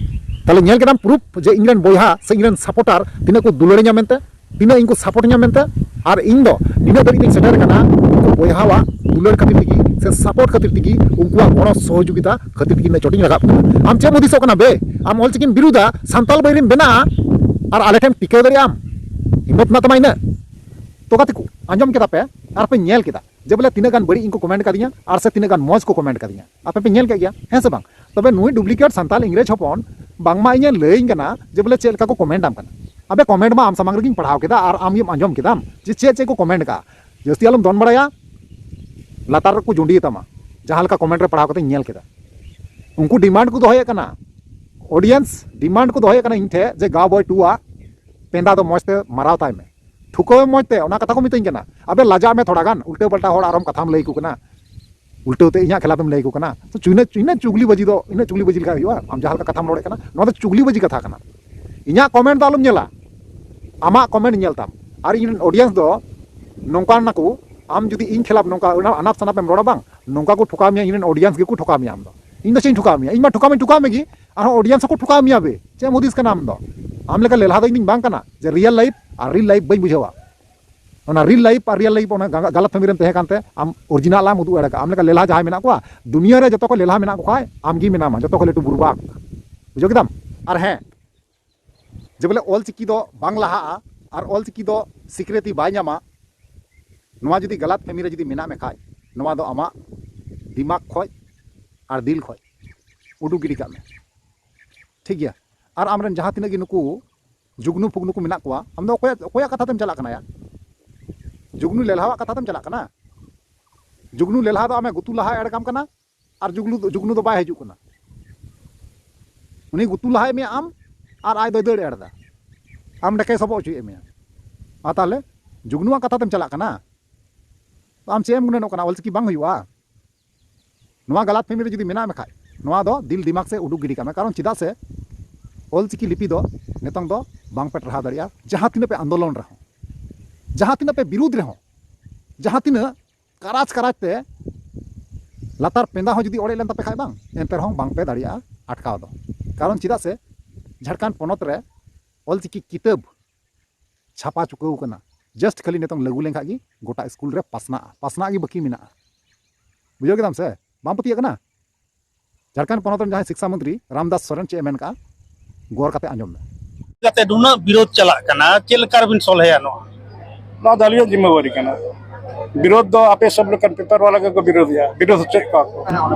ᱛᱟᱦᱞᱮ ᱧᱮᱞ ᱠᱮᱫᱟᱢ proof ᱡᱮ ᱤᱧ ᱨᱮᱱ ᱵᱚᱭᱦᱟ ᱥᱮ ᱤᱧ ᱨᱮᱱ supporter ᱛᱤᱱᱟᱹᱜ ᱠᱚ ᱫᱩᱞᱟᱹᱲᱤᱧᱟ ᱢᱮᱱᱛᱮ, ᱛᱤᱱᱟᱹᱜ ᱤᱧ ᱠᱚ support ᱤᱧᱟ ᱢᱮᱱᱛᱮ᱾ ᱟᱨ ᱤᱧ ᱫᱚ ᱱᱤᱱᱟᱹᱜ ᱫᱷᱟᱹᱵᱤᱡ ᱤᱧ ᱥᱮᱴᱮᱨ ᱟᱠᱟᱱᱟ, ᱩᱱᱠᱩ ᱵᱚᱭᱦᱟᱣᱟᱜ ᱫᱩᱞᱟᱹᱲ ᱠᱷᱟᱹᱛᱤᱨ ᱛᱮᱜᱮ ᱥᱮ support ᱠᱷᱟᱹᱛᱤᱨ ᱛᱮᱜᱮ, ᱩᱱᱠᱩᱣᱟᱜ ᱜᱚᱲᱚ ᱥᱚᱦᱚᱡᱳᱜᱤᱛᱟ ᱠᱷᱟᱹᱛᱤᱨ ᱛᱮᱜᱮ ᱤᱱᱟᱹᱜ ᱪᱚᱴᱤᱧ ᱨᱟᱠᱟᱵ ᱠᱟᱱᱟ᱾ ᱟᱢ ᱪᱮᱫ ᱮᱢ ᱦᱩᱫᱤᱥᱚᱜ ᱠᱟᱱᱟ ᱵᱮ? ᱟᱢ ᱚᱞᱪᱤᱠᱤᱢ ᱵᱤᱨᱩᱫᱟ, ᱥᱟᱱᱛᱟᱞ ᱵᱟᱹᱭᱨᱤᱢ ᱵᱮᱱᱟᱜᱼᱟ ᱟᱨ ᱟᱞᱮ ᱴᱷᱮᱱ ᱴᱤᱠᱟᱹᱣ ᱫᱟᱲᱮᱭᱟᱜ ᱟᱢ? ᱦᱤᱢᱢᱚᱛ ᱢᱮᱱᱟᱜ ᱛᱟᱢᱟ ᱤᱱᱟᱹᱜ? ᱛᱚ ᱜᱟᱛᱮ ᱠᱚ, ᱟᱸᱡᱚᱢ ᱠᱮᱫᱟ ᱯᱮ ᱟᱨ ᱯᱮ ᱧᱮᱞ ᱠᱮᱫᱟ ᱡᱮ ᱵᱚᱞᱮ ᱛᱤᱱᱟᱹᱜ ᱜᱟᱱ ᱵᱟᱹᱲᱤᱡ ᱤᱧ ᱠᱚ comment ᱠᱟᱫᱤᱧᱟ ᱟᱨ ᱥᱮ ᱛᱤᱱᱟᱹᱜ ᱜᱟᱱ ᱢᱚᱡᱽ ᱠᱚ comment ᱠᱟᱫᱤᱧᱟ᱾ ᱟᱯᱮ ᱯᱮ ᱧᱮᱞ ᱠᱮᱫ ᱜᱮᱭᱟ, ᱦᱮᱸ ᱥᱮ ᱵᱟᱝ? ᱛᱚᱵᱮ ᱱᱩᱭ duplicate ᱥᱟᱱᱛᱟᱞ ᱤᱝᱨᱮᱡᱽ ᱦᱚᱯᱚᱱ ᱵᱟᱝᱢᱟ ᱤᱧᱮ ᱞᱟᱹᱭᱟᱹᱧ ᱠᱟᱱᱟ ᱡᱮ ᱵᱚᱞᱮ ᱪᱮᱫ ᱞᱮᱠᱟ ᱠᱚ comment ᱟᱢ ᱠᱟᱱᱟ᱾ ᱟᱵᱮ comment ᱢᱟ ᱟᱢ ᱥᱟᱢᱟᱝ ᱨᱮᱜᱮᱧ ᱯᱟᱲᱦᱟᱣ ᱠᱮᱫᱟ ᱟᱨ ᱟᱢ ᱜᱮᱢ ᱟᱸᱡᱚᱢ ᱠᱮᱫᱟᱢ ᱡᱮ ᱪᱮᱫ ᱪᱮᱫ ᱠᱚ comment ᱠᱟᱜᱼᱟ᱾ ᱡᱟᱹᱥᱛᱤ ᱟᱞᱚᱢ ᱫᱚᱱ ᱵᱟᱲᱟᱭᱟ, ᱞᱟᱛᱟᱨ ᱨᱮᱠᱚ ᱡᱩᱸᱰᱤᱭᱮ ᱛᱟᱢᱟ᱾ ᱡᱟᱦᱟᱸ ᱞᱮᱠᱟ comment ᱨᱮ ᱯᱟᱲᱦᱟᱣ ᱠᱟᱛᱮᱧ ᱧᱮᱞ ᱠᱮᱫᱟ, ᱩᱱᱠᱩ demand ᱠᱚ ᱫᱚᱦᱚᱭᱮᱫ ᱠᱟᱱᱟ, audience demand ᱠᱚ ᱫᱚᱦᱚᱭᱮᱫ ᱠᱟᱱᱟ ᱤᱧ ᱴᱷᱮᱱ ᱡᱮ ᱜᱟᱶ ᱵᱚᱭ ᱴᱩ ᱟᱜ ᱯᱮᱸᱫᱟ ᱫᱚ ᱢᱚᱡᱽ ᱛᱮ ᱢᱟᱨᱟᱣ ᱛᱟᱭ ᱢᱮ, ᱴᱷᱩᱠᱟᱹᱣ ᱢᱮ ᱢᱚᱡᱽ ᱛᱮ, ᱚᱱᱟ ᱠᱟᱛᱷᱟ ᱠᱚ ᱢᱤᱛᱟᱹᱧ ᱠᱟᱱᱟ᱾ ᱟᱵᱮ ᱞᱟᱡᱟᱜ ᱢᱮ ᱛᱷᱚᱲᱟ ᱜᱟᱱ, ᱩᱞᱴᱟᱹ ᱯᱟᱞᱴᱟ ᱦᱚᱲ ᱟᱨᱚᱢ ᱠᱟᱛᱷᱟᱢ ᱞᱟᱹᱭ ᱟᱠᱚ ᱠᱟᱱᱟ, ᱩᱞᱴᱟᱹᱣ ᱛᱮ ᱤᱧᱟᱹᱜ ᱠᱷᱮᱞᱟᱯ ᱮᱢ ᱞᱟᱹᱭ ᱟᱠᱚ ᱠᱟᱱᱟ᱾ ᱛᱚ ᱪᱩᱭᱱᱟᱹ, ᱪᱩᱭᱱᱟᱹ ᱪᱩᱜᱽᱞᱤ ᱵᱟᱹᱡᱤ ᱫᱚ, ᱤᱱᱟᱹᱜ ᱪᱩᱜᱽᱞᱤ ᱵᱟᱹᱡᱤ ᱞᱮᱠᱷᱟᱱ ᱦᱩᱭᱩᱜᱼᱟ? ᱟᱢ ᱡᱟᱦᱟᱸ ᱞᱮᱠᱟ ᱠᱟᱛᱷᱟᱢ ᱨᱚᱲᱮᱫ ᱠᱟᱱᱟ, ᱱᱚᱣᱟ ᱫᱚ ᱪᱩᱜᱽᱞᱤ ᱵᱟᱹᱡᱤ ᱠᱟᱛᱷᱟ ᱠᱟᱱᱟ᱾ ᱤᱧᱟᱹᱜ comment ᱫᱚ ᱟᱞᱚᱢ ᱧᱮᱞᱟ, ᱟᱢᱟᱜ comment ᱧᱮᱞ ᱛᱟᱢ᱾ ᱟᱨ ᱤᱧ ᱨᱮᱱ audience ᱫᱚ ᱱᱚᱝᱠᱟᱱ ᱱᱟᱠᱚ, ᱟᱢ ᱡᱩᱫᱤ ᱤᱧ ᱠᱷᱮᱞᱟᱯ ᱱᱚᱝᱠᱟ ᱟᱱᱟᱯ ᱥᱟᱱᱟᱯ ᱮᱢ ᱨᱚᱲᱟ ᱵᱟᱝ, ᱱᱚᱝᱠᱟ ᱠᱚ ᱴᱷᱚᱠᱟᱣ ᱢᱮᱭᱟ, ᱤᱧ ᱨᱮᱱ audience ᱜᱮᱠᱚ ᱴᱷᱚᱠᱟᱣ ᱢᱮᱭᱟ᱾ ᱟᱢ ᱫᱚ, ᱤᱧ ᱫᱚ ᱪᱮᱫ ᱤᱧ ᱴᱷᱚᱠᱟᱣ ᱢᱮᱭᱟ? ᱤᱧ ᱢᱟ ᱴᱷᱚᱠᱟᱣ ᱢᱟᱧ ᱴᱷᱚᱠᱟᱣ ᱢᱮᱜᱮ, ᱟᱨᱦᱚᱸ audience ᱦᱚᱸᱠᱚ ᱴᱷᱚᱠᱟᱣ ᱢᱮᱭᱟ ᱵᱮ᱾ ᱪᱮᱫ ᱮᱢ ᱦᱩᱫᱤᱥ ᱠᱟᱱᱟ ᱟᱢ ᱫᱚ? ᱟᱢ ᱞᱮᱠᱟ ᱞᱮᱞᱦᱟ ᱫᱚ ᱤᱧ ᱫᱚᱧ ᱵᱟᱝ ᱠᱟᱱᱟ ᱡᱮ real life ᱟᱨ ᱨᱤᱞ ᱞᱟᱭᱤᱯᱷ ᱵᱟᱹᱧ ᱵᱩᱡᱷᱟᱹᱣᱟ᱾ ᱚᱱᱟ ᱨᱤᱞ ᱞᱟᱭᱤᱯᱷ ᱟᱨ ᱨᱤᱭᱮᱞ ᱞᱟᱭᱤᱯᱷ ᱚᱱᱟ ᱜᱟᱞᱟᱛ ᱯᱷᱮᱢᱤ ᱨᱮᱢ ᱛᱟᱦᱮᱸ ᱠᱟᱱᱛᱮ ᱟᱢ ᱚᱨᱤᱡᱤᱱᱟᱞ ᱮᱢ ᱩᱫᱩᱜ ᱮᱲᱮ ᱠᱟᱜᱼᱟ᱾ ᱟᱢ ᱞᱮᱠᱟ ᱞᱮᱞᱦᱟ ᱡᱟᱦᱟᱸᱭ ᱢᱮᱱᱟᱜ ᱠᱚᱣᱟ, ᱫᱩᱱᱤᱭᱟᱹ ᱨᱮ ᱡᱚᱛᱚ ᱠᱷᱚᱱ ᱞᱮᱞᱦᱟ ᱢᱮᱱᱟᱜ ᱠᱚ ᱠᱷᱟᱡ ᱟᱢ ᱜᱮ ᱢᱮᱱᱟᱢᱟ, ᱡᱚᱛᱚ ᱠᱷᱚᱱ ᱞᱟᱹᱴᱩ ᱵᱩᱨᱵᱟᱠ᱾ ᱵᱩᱡᱷᱟᱹᱣ ᱠᱮᱫᱟᱢ? ᱟᱨ ᱦᱮᱸ, ᱡᱮ ᱵᱚᱞᱮ ᱚᱞ ᱪᱤᱠᱤ ᱫᱚ ᱵᱟᱝ ᱞᱟᱦᱟᱜᱼᱟ ᱟᱨ ᱚᱞ ᱪᱤᱠᱤ ᱫᱚ ᱥᱤᱠᱨᱤᱛᱤ ᱵᱟᱭ ᱧᱟᱢᱟ, ᱱᱚᱣᱟ ᱡᱩᱫᱤ ᱜᱟᱞᱟᱛ ᱯᱷᱮᱢᱤ ᱨᱮ ᱡᱩᱫᱤ ᱢᱮᱱᱟᱜ ᱢᱮ ᱠᱷᱟᱡ, ᱱᱚᱣᱟ ᱫᱚ ᱟᱢᱟᱜ ᱫᱤᱢᱟᱜᱽ ᱠᱷᱚᱡ ᱟᱨ ᱫᱤᱞ ᱠᱷᱚᱡ ᱩᱰᱩᱠ ᱜᱤᱰᱤ ᱠᱟᱜ ᱢᱮ᱾ ᱴᱷᱤᱠ ᱜᱮᱭᱟ? ᱟᱨ ᱟᱢᱨᱮᱱ ᱡᱟᱦᱟᱸ ᱛᱤᱱᱟᱹᱜ ᱜᱮ ᱱᱩᱠᱩ ᱡᱩᱜᱽᱱᱩ ᱯᱷᱩᱜᱽᱱᱩ ᱠᱚ ᱢᱮᱱᱟᱜ ᱠᱚᱣᱟ, ᱟᱢ ᱫᱚ ᱚᱠᱚᱭᱟᱜ, ᱚᱠᱚᱭᱟᱜ ᱠᱟᱛᱷᱟ ᱛᱮᱢ ᱪᱟᱞᱟᱜ ᱠᱟᱱᱟ ᱭᱟ? ᱡᱩᱜᱽᱱᱩ ᱞᱮᱞᱦᱟᱣᱟᱜ ᱠᱟᱛᱷᱟ ᱛᱮᱢ ᱪᱟᱞᱟᱜ ᱠᱟᱱᱟ? ᱡᱩᱜᱽᱱᱩ ᱞᱮᱞᱦᱟ ᱫᱚ ᱟᱢᱮ ᱜᱩᱛᱩ ᱞᱟᱦᱟ ᱮᱲ ᱠᱟᱢ ᱠᱟᱱᱟ, ᱟᱨ ᱡᱩᱜᱽᱱᱩ ᱫᱚ, ᱡᱩᱜᱽᱱᱩ ᱫᱚ ᱵᱟᱭ ᱦᱤᱡᱩᱜ ᱠᱟᱱᱟ᱾ ᱩᱱᱤ ᱜᱩᱛᱩ ᱞᱟᱦᱟᱭᱮᱫ ᱢᱮᱭᱟ ᱟᱢ, ᱟᱨ ᱟᱡ ᱫᱚᱭ ᱫᱟᱹᱲ ᱮᱲ ᱮᱫᱟ, ᱟᱢ ᱰᱮᱠᱮ ᱥᱚᱵᱚᱜ ᱦᱚᱪᱚᱭᱮᱫ ᱢᱮᱭᱟ᱾ ᱟᱨ ᱛᱟᱦᱞᱮ ᱡᱩᱜᱽᱱᱩᱣᱟᱜ ᱠᱟᱛᱷᱟ ᱛᱮᱢ ᱪᱟᱞᱟᱜ ᱠᱟᱱᱟ? ᱟᱢ ᱪᱮᱫ ᱮᱢ ᱜᱩᱱᱟᱹᱱᱚᱜ ᱠᱟᱱᱟ? ᱚᱞᱪᱤᱠᱤ ᱵᱟᱝ ᱦᱩᱭᱩᱜᱼᱟ? ᱱᱚᱣᱟ ᱜᱟᱞᱟᱛ ᱯᱷᱮᱢᱤ ᱨᱮ ᱡᱩᱫᱤ ᱢᱮᱱᱟᱜ ᱢᱮ ᱠᱷᱟᱡ, ᱱᱚᱣᱟ ᱫᱚ ᱫᱤᱞ ᱫᱤᱢᱟᱜᱽ ᱥᱮ ᱩᱰᱩᱠ ᱜᱤᱰᱤ ᱠᱟᱜ ᱢᱮ᱾ ᱠᱟᱨᱚᱱ ᱪᱮᱫᱟᱜ ᱥᱮ ᱚᱞᱪᱤᱠᱤ ᱞᱤᱯᱤ ᱫᱚ ᱱᱤᱛᱚᱝ ᱫᱚ ᱵᱟᱝ ᱯᱮ ᱴᱟᱨᱦᱟᱣ ᱫᱟᱲᱮᱭᱟᱜᱼᱟ᱾ ᱡᱟᱦᱟᱸ ᱛᱤᱱᱟᱹᱜ ᱯᱮ ᱟᱱᱫᱳᱞᱚᱱ ᱨᱮᱦᱚᱸ, ᱡᱟᱦᱟᱸ ᱛᱤᱱᱟᱹᱜ ᱯᱮ ᱵᱤᱨᱩᱫᱽ ᱨᱮᱦᱚᱸ, ᱡᱟᱦᱟᱸ ᱛᱤᱱᱟᱹᱜ ᱠᱟᱨᱟᱡᱽ ᱠᱟᱨᱟᱡᱽ ᱛᱮ ᱞᱟᱛᱟᱨ ᱯᱮᱸᱫᱟ ᱦᱚᱸ ᱡᱩᱫᱤ ᱚᱲᱮᱡ ᱞᱮᱱ ᱛᱟᱯᱮ ᱠᱷᱟᱡ ᱵᱟᱝ, ᱮᱱᱛᱮ ᱨᱮᱦᱚᱸ ᱵᱟᱝ ᱯᱮ ᱫᱟᱲᱮᱭᱟᱜᱼᱟ ᱟᱴᱠᱟᱣ ᱫᱚ᱾ ᱠᱟᱨᱚᱱ ᱪᱮᱫᱟᱜ ᱥᱮ ᱡᱷᱟᱲᱠᱷᱚᱸᱰ ᱯᱚᱱᱚᱛ ᱨᱮ ᱚᱞᱪᱤᱠᱤ ᱠᱤᱛᱟᱹᱵ ᱪᱷᱟᱯᱟ ᱪᱩᱠᱟᱹᱣ ᱠᱟᱱᱟ᱾ ᱡᱟᱥᱴ ᱠᱷᱟᱹᱞᱤ ᱱᱤᱛᱚᱝ ᱞᱟᱹᱜᱩ ᱞᱮᱱᱠᱷᱟᱡ ᱜᱮ ᱜᱚᱴᱟ ᱥᱠᱩᱞ ᱨᱮ ᱯᱟᱥᱱᱟᱜᱼᱟ, ᱯᱟᱥᱱᱟᱜ ᱜᱮ ᱵᱟᱹᱠᱤ ᱢᱮᱱᱟᱜᱼᱟ᱾ ᱵᱩᱡᱷᱟᱹᱣ ᱠᱮᱫᱟᱢ ᱥᱮ? ᱵᱟᱢ ᱯᱟᱹᱛᱭᱟᱹᱜ ᱠᱟᱱᱟ? ᱡᱷᱟᱲᱠᱷᱚᱸᱰ ᱯᱚᱱᱚᱛ ᱨᱮᱱ ᱡᱟᱦᱟᱸᱭ ᱥᱤᱠᱥᱟ ᱢᱚᱱᱛᱨᱤ ᱨᱟᱢᱫᱟᱥ ᱥᱚᱨᱮᱱ ᱪᱮᱫ ᱮ ᱢᱮᱱ ᱠᱟᱜᱼᱟ, ᱜᱚᱨ ᱠᱟᱛᱮ ᱟᱸᱡᱚᱢ ᱢᱮ᱾ ᱠᱟᱛᱮ ᱱᱩᱱᱟᱹᱜ ᱵᱤᱨᱳᱫ ᱪᱟᱞᱟᱜ ᱠᱟᱱᱟ, ᱪᱮᱫ ᱞᱮᱠᱟ ᱨᱮᱵᱤᱱ ᱥᱚᱞᱦᱮᱭᱟ ᱱᱚᱣᱟ? ᱱᱚᱣᱟ ᱫᱚ ᱟᱹᱞᱤᱧᱟᱜ ᱡᱤᱢᱢᱟᱹᱣᱟᱨᱤ ᱠᱟᱱᱟ᱾ ᱵᱤᱨᱳᱫ ᱫᱚ ᱟᱯᱮ ᱥᱚᱵ ᱞᱮᱠᱟᱱ ᱯᱮᱯᱟᱨ ᱵᱟᱞᱟ ᱜᱮᱠᱚ ᱵᱤᱨᱳᱫᱮᱜᱼᱟ, ᱵᱤᱨᱳᱫ ᱦᱚᱪᱚᱭᱮᱫ ᱠᱚᱣᱟ ᱠᱚ᱾